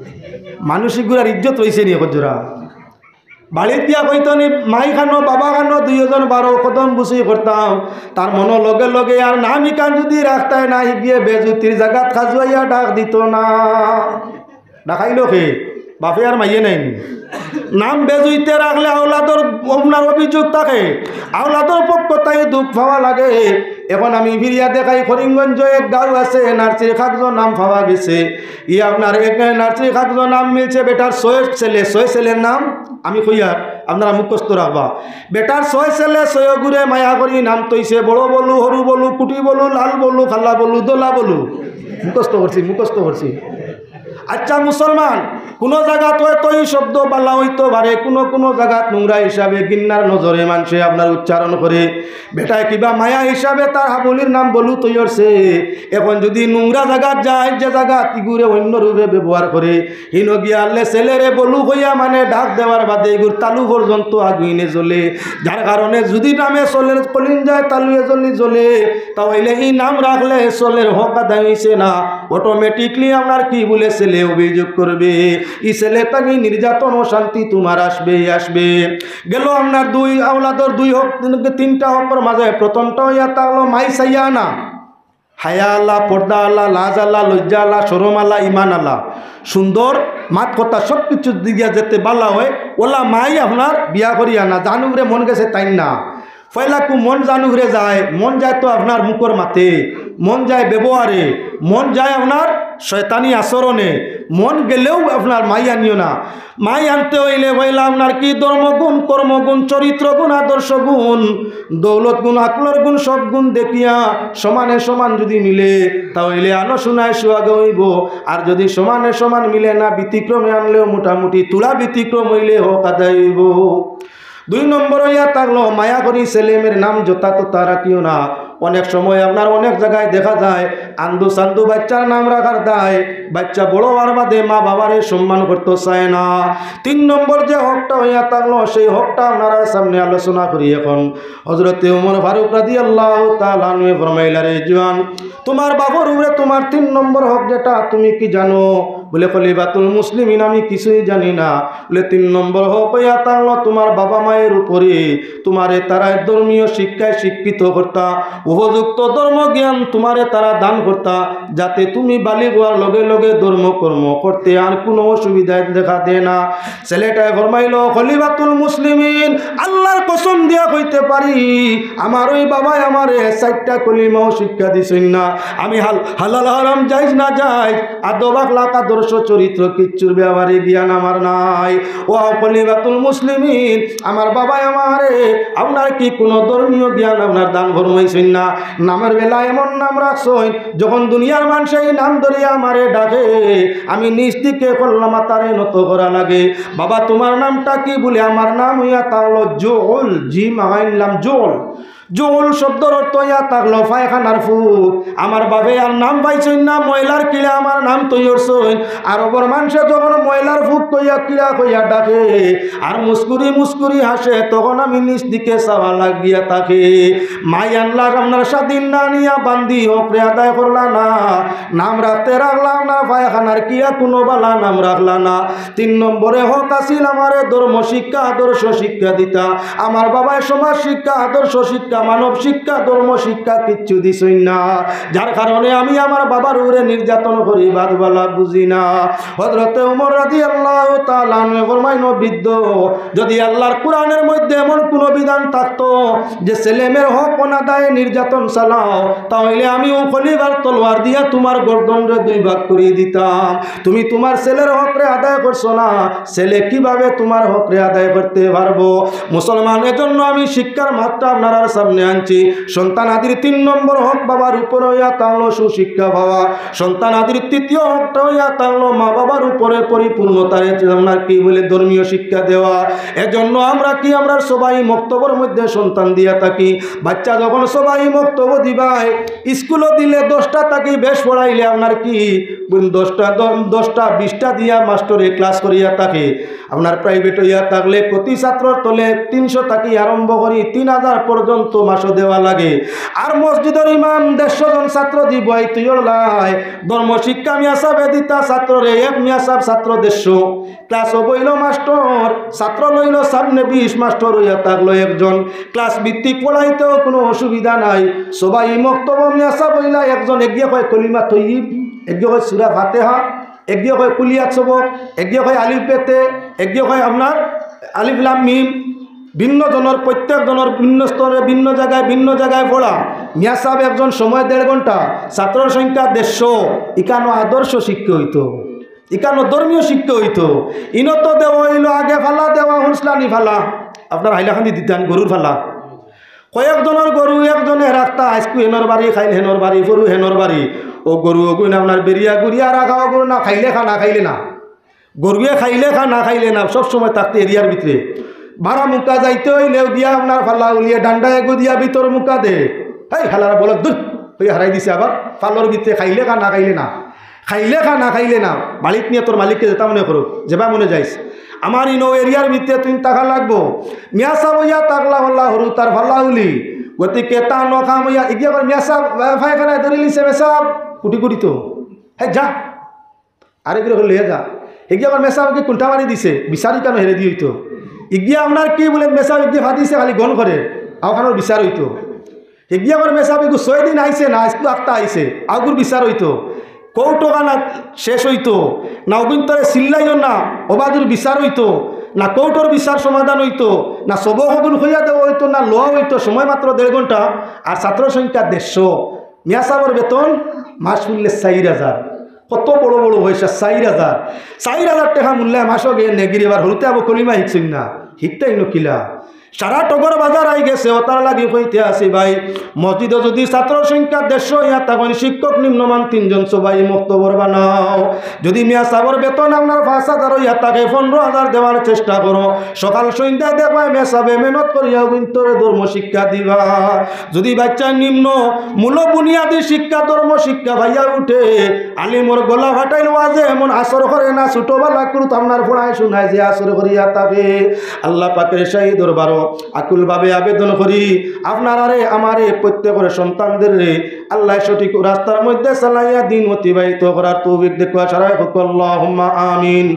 মানুষ ইগুরার ইজ্জত রইছে নি একজরা? বাড়িত গিয়া কইতো নি, "মাই খানো, বাবা খানো, দুইওজন বারো কদম বুসি করতাম।" তার মনো লগে লগে আর নাম ইখান যুদি রাখতায় না, হিগিয়ে বেজুতির জাগাত খাজুয়াইয়া ডাক দিতো না। ডাকাইলো কে? বাপে আর মাইয়ে নাইন। নাম বেজুইতে রাখলে আওলাদর আপনার অভিযোগ থাকে, আওলাদর পক্ষ থাকি দুখ পাওয়া লাগে। এখন আমি ফিরিয়া দেখাই, করিমগঞ্জ এক গাঁও আছে, নার্সির কাগজো নাম পাওয়া গেছে। ই আপনার এক নার্সির কাগজো নাম মিলছে বেটার ছয় ছেলে, ছয় ছেলের নাম আমি কইয়ার, আপনারা মুখস্থ রাখবা। বেটার ছয় ছেলে, ছয়গুরে মায়া করি নাম থইছে, বড় বলু, হরু বলু, কুটি বলু, লাল বলু, কালা বলু, দলা বলু। মুখস্থ করছি, মুখস্থ করছি। আচ্ছা মুসলমান, কুনু জাগাত অয়তো ই শব্দ বালা অইতো পারে, কুনু কুনু জাগাত নোংরা হিসাবে গিন্নার নজরে মানষে আপনার উচ্চারণ করে। বেটায় কিবা মায়া হিসাবে তার হাবুলির নাম বলু থইছে। এখন যুদি নোংরা জাগাত যায়, যে জাগাত ইগুরে অইন্য রূপে ব্যবহার করে, হিনো গিয়া আনলে ছেলেরে বলু কইয়া মানে ডাক দেওয়ার বাদে ইগুর তালু পর্যন্ত আগুইনে জ্বলে। যার কারণে যুদি নামে ছেলের কলিজায় তালুয়ে জ্বলি জ্বলে, তাইলে ই নাম রাখলে ছেলের হক আদায় অইছে না। Automatically আপনার কি বলে ছেলে অভিযোগ করবে, ই ছেলে থাকি নির্যাতন অশান্তি তুমার আসবে, আসবে। গেল আপনার দুই আওলাদর দুই হক, তিনটা হকর মাঝে প্রথমটা অইয়া থাকলো মাই চাইয়া আনা। হায়া আলা, পর্দা আলা, লাজ আলা, লজ্জা আলা, শরম আলা, ইমান আলা। সুন্দর মাত কথা সব কিছু দিগিয়া যেতে বালা অয়, অলা মাই আপনার বিয়া করি আনা, যান উপরে মন গেছে তাইন না। পয়লাকু মন যান উপরে যায়, মন যায় তো আপনার মুখর মাতে, মন যায় ব্যবহারে, মন যায় আপনার শয়তানি আচরণে, মন গেলেও আপনার মাই আনিও না। মাই আনতে অইলে পয়লা আপনার কি ধর্মগুণ, কর্মগুণ, চরিত্রগুণ, আদর্শগুণ, দৌলতগুণ, আকলর গুণ, সব গুণ দেখিয়া সমানে সমান যুদি মিলে, তা অইলে আনো সোনায় সুহাগা অইবো। আর যুদি সমানে সমান মিলে না, ব্যতিক্রমে আনলেও মোটামুটি তুলা ব্যতিক্রম অইলে হক আদায় অইবো। দুই নম্বর অইয়া থাকলো, মায়া করি ছেলে মেয়ের নাম যথা তথা রাখিও না। অনেক সময় আপনার অনেক জাগায় দেখা যায়, আন্দু সান্দু বাইচ্চার নাম রাখার দায়, বাইচ্চা বড় অওয়ার বাদে মা বাবারে সম্মান করতো চায় না। তিন নম্বর যে হকটা অইয়া থাকলো, সেই হকটা আপনারার সামনে আলোচনা করি এখন। হযরতে উমর ফারুক রাদিয়াল্লাহু তাআলা আনহু ফরমাইলা, "রে জোয়ান, তুমার বাপর উপরে তুমার তিন নম্বর হক যেটা, তুমি কি জানো?" বলে, "খলিফাতুল মুসলিমিন, আমি কিছুই জানি না।" বলে, "তিন নম্বর হক অইয়া থাকলো তুমার বাবা মায়ের উপরে, তুমারে তারায় ধর্মীয় শিক্ষায় শিক্ষিত করতা, উপযুক্ত ধর্ম জ্ঞান তুমারে তারা দান করতা, যাতে তুমি বালিগ অওয়ার লগে লগে ধর্ম কর্ম করতে আর কুনু অসুবিধায় দেখা দেয় না।" ছেলেটায় ফরমাইলো, "খলিফাতুল মুসলিমিন, আল্লার কসম দিয়া কইতে পারি, আমার ওই বাবায় আমারে চাইরটা কলিমাও শিক্ষা দিছইন না। আমি হাল-, হালাল হারাম জায়েজ না জায়েজ, আদব আখলাক আদর্শ চরিত্র কিচ্ছুর ব্যাপারে জ্ঞান আমার নাই। ও খলিফাতুল মুসলিমিন, আমার বাবায় আমারে আপনার কি কুনু ধর্মীয় জ্ঞান আপনার দান ফরমাইছইন না? নামের বেলা এমন নাম রাখছইন, যখন দুনিয়ার মানষে এই নাম ধরিয়া আমারে ডাকে, আমি নিচ দিকে কল্লা মাথারে নত করা লাগে। বাবা, তুমার নামটা কি?" বলে, "আমার নাম অইয়া থাকলো জুহুল জি।" হিম আগাইনলাম জোল। জোল শব্দর অর্থ ইয়া থাকলো পায়খানার ফুক। আমার বাপে আর নাম পাইছইন না, ময়লার কিলা আমার নাম তৈরি করছইন। আরবর মানষে যখন ময়লার ফুক কইয়া কিলা কইয়া ডাকে, আর মুস্কুরি মুস্কুরি হাসে, তখন আমি নিচ দিকে চাওয়া লাগিয়া থাকি। মাই আনলা আপনার স্বাধীন না নিয়া বান্দি হকরে আদায় করলা না। নাম রাখতে রাখলাম না, পায়খানার কিয়া কোনো বালা নাম রাখলা না। তিন নম্বরে হক আছিল আমারে ধর্ম শিক্ষা, আদর্শ শিক্ষা দিতা। আমার বাবায় সমাজ শিক্ষা, আদর্শ শিক্ষা, মানব শিক্ষা, ধর্ম শিক্ষা কিচ্ছু দিছইন না, যার কারণে আমি আমার বাবার উপরে নির্যাতন করি, বাদ বালা বুঝি না। হযরতে উমর রাদিয়াল্লাহু তাআলা আনহু ফরমাইন, "ও বৃদ্ধ, যদি আল্লাহর কোরআনের মধ্যে এমন কোনো বিধান থাকতো যে ছেলে মেয়ের হক অনাদায়ে নির্যাতন চালাও, তাহলে আমি ও খলিফার তলোয়ার দিয়া তোমার গর্দনরে দুই ভাগ করিয়া দিতাম। তুমি তোমার ছেলের হকরে আদায় করছো না, ছেলে কিভাবে তোমার হকরে আদায় করতে পারবো?" মুসলমান, এজন্য আমি শিক্ষার মাত্রা আপনারার সামনে আনছি। সন্তানাদির তিন নম্বর হক বাবার উপরে ইয়া থাকলো সুশিক্ষা পাওয়া। সন্তানাদির তৃতীয় হকটা ইয়া থাকলো মা বাবার উপরে পরিপূর্ণতারে আপনার কি বলে ধর্মীয় শিক্ষা দেওয়া। এজন্য আমরা কি আমরার সবাই মক্তবর মধ্যে সন্তান দিয়া থাকি। বাচ্চা যখন সবাই মক্তব দিবায়, স্কুলো দিলে দশটা থাকি বেশ পড়াইলে আপনার কি দশটা, দ-, দশটা বিশটা দিয়া মাস্টরে ক্লাস করিয়া থাকে। আপনার প্রাইভেট হইয়া থাকলে প্রতি ছাত্রর তলে তিনশো থাকি আরম্ভ করি তিন হাজার পর্যন্ত মাসো দেওয়া লাগে। আর মসজিদর ইমাম দেড়শো জন ছাত্র দিব এই তুই ওলাই। ধর্ম শিক্ষা মিয়া সাবে দিতা ছাত্ররে, এক মিয়া সাব ছাত্র দেড়শো। ক্লাসও বইল মাস্টর, ছাত্র লইল সামনে বিশ, মাস্টর হইয়া থাকলো একজন। ক্লাস ভিত্তিক পড়াইতেও কোনো অসুবিধা নাই। সবাই মক্তব মিয়া সাব হইলা একজন, এগিয়ে কয় কলিমা তৈয়ব, এগিয়ে কয় সুরা ফাতেহা, এগিয়ে কয় কুলিয়াত সবক, এগিয়ে কয় আলিফ বেতে, এগিয়ে কয় আপনার আলিফ লাম মিম। ভিন্ন জনর, প্রত্যেক জনর ভিন্ন স্তরে, ভিন্ন জায়গায়, ভিন্ন জায়গায় পড়া। মিয়া সাব একজন, সময় দেড় ঘন্টা, ছাত্রর সংখ্যা দেড়শো। ইকানো আদর্শ শিক্ষা হইতো, ইকানো ধর্মীয় শিক্ষা হইতো। ইনো তো দেওয়া হইলো আগে ফালা দেওয়া, হুনসলানি ফালা, আপনার হাইলাকান্দি দিতাম গরুর ফালা। কয়েকজনর গরু একজনে রাখতা, আইজকু হেনর বাড়ি, খাইল হেনর বাড়ি, পরু হেনর বাড়ি। ও গরু ওগুন আপনার বেরিয়া গুড়িয়া রাখা, ও গরু না খাইলে খা, না খাইলে না। গরুয়ে খাইলে খা, না খাইলে না, সব সময় থাকতে এরিয়ার ভিতরে। বারা মুকা যাইতে হইলেও গিয়া আপনার ফালা উলিয়ে ডান্ডা এগু দিয়া ভিতর মুকা দে। হেই হালারা বলে দূর হইয়া হারাই দিছে, আবার ফালর ভিতরে খাইলে খা, না খাইলে না। খাইলে খা, না খাইলে না। মালিক নিয়ে তোর মালিককে যেতা মনে করো, যেবা মনে যাইস। আমার ইনো এরিয়ার ভিতরে তুই থাকা লাগবো। মিয়া সাব হইয়া থাকলা হল্লা হরু তার ফালা উলি। গতিকে তা ন খাম হইয়া এগিয়ে করে মিয়া সাব পায়খানায় ধরে লিছে মেসাব। কুটি কুটি তো। হে যা। আরেক রকম লইয়া যা। এগিয়ে আবার মেসাব কি কুন্টা মারি দিছে, বিচারি কেন হেরে দিয়ে হইতো। ইগিয়ে আপনার কি বলে মেসাব ইগিয়ে ফাদিছে খালি গণ করে, আওখানোর বিচার হইতো। এগিয়ে আবার মেসাব এগু ছয় দিন আইছে না, আজকু আক্তা আইছে, আগুর বিচার হইতো। কৌটো কানা শেষ হইতো না, অগুন্তরে চিল্লাইও না, অবাদুর বিচার হইতো না, কৌটোর বিচার সমাধান হইতো না, সবক হগুন হইয়া দেওয়া হইতো না, লওয়া হইতো, সময় মাত্র দেড় ঘন্টা, আর ছাত্র সংখ্যা দেড়শো। মিয়া সাবর বেতন মাস মূল্যে চাইর হাজার। কত বড় বড় পয়সা, চাইর হাজার। চাইর হাজার টেকা মূল্যে মাসও গিয়ে নেগিরি, এবার হরুতে আবু কলিমা হিকছইন না, হিকতে ইনো কিলা। সারা টগর বাজার আই গেছে, ওতার লাগি কইতে আছি ভাই, মসজিদে যদি ছাত্র সংখ্যা দেড়শো ইয়া তখন শিক্ষক নিম্নমান তিনজন সবাই মক্তবর বানাও। যদি মিয়া সাবর বেতন আপনার পাঁচ হাজার ইয়া তাকে পনেরো হাজার দেওয়ার চেষ্টা করো। সকাল সন্ধ্যায় দেখবায় মিয়া সাবে মেহনত করিয়া অগুন্তরে ধর্ম শিক্ষা দিবা। যদি বাচ্চা নিম্ন মূল বুনিয়াদী শিক্ষা, ধর্ম শিক্ষা পাইয়া উঠে, আলিমর গলা ফাটাইল ওয়াজে এমন আসর করে না, ছোটবেলা কুরুত আপনার পড়ায় শুনায় যে আসর করিয়া থাকে। আল্লাহ পাকের শাহী দরবারও আকুলভাবে আবেদন করি, আপনারারে আমারে প্রত্যেকর সন্তানদেররে আল্লাহ সঠিক রাস্তার মধ্যে চালাইয়া দিন অতিবাহিত করার তৌফিক দেখুয়া সারাই হোক, আল্লাহুম্মা আমিন।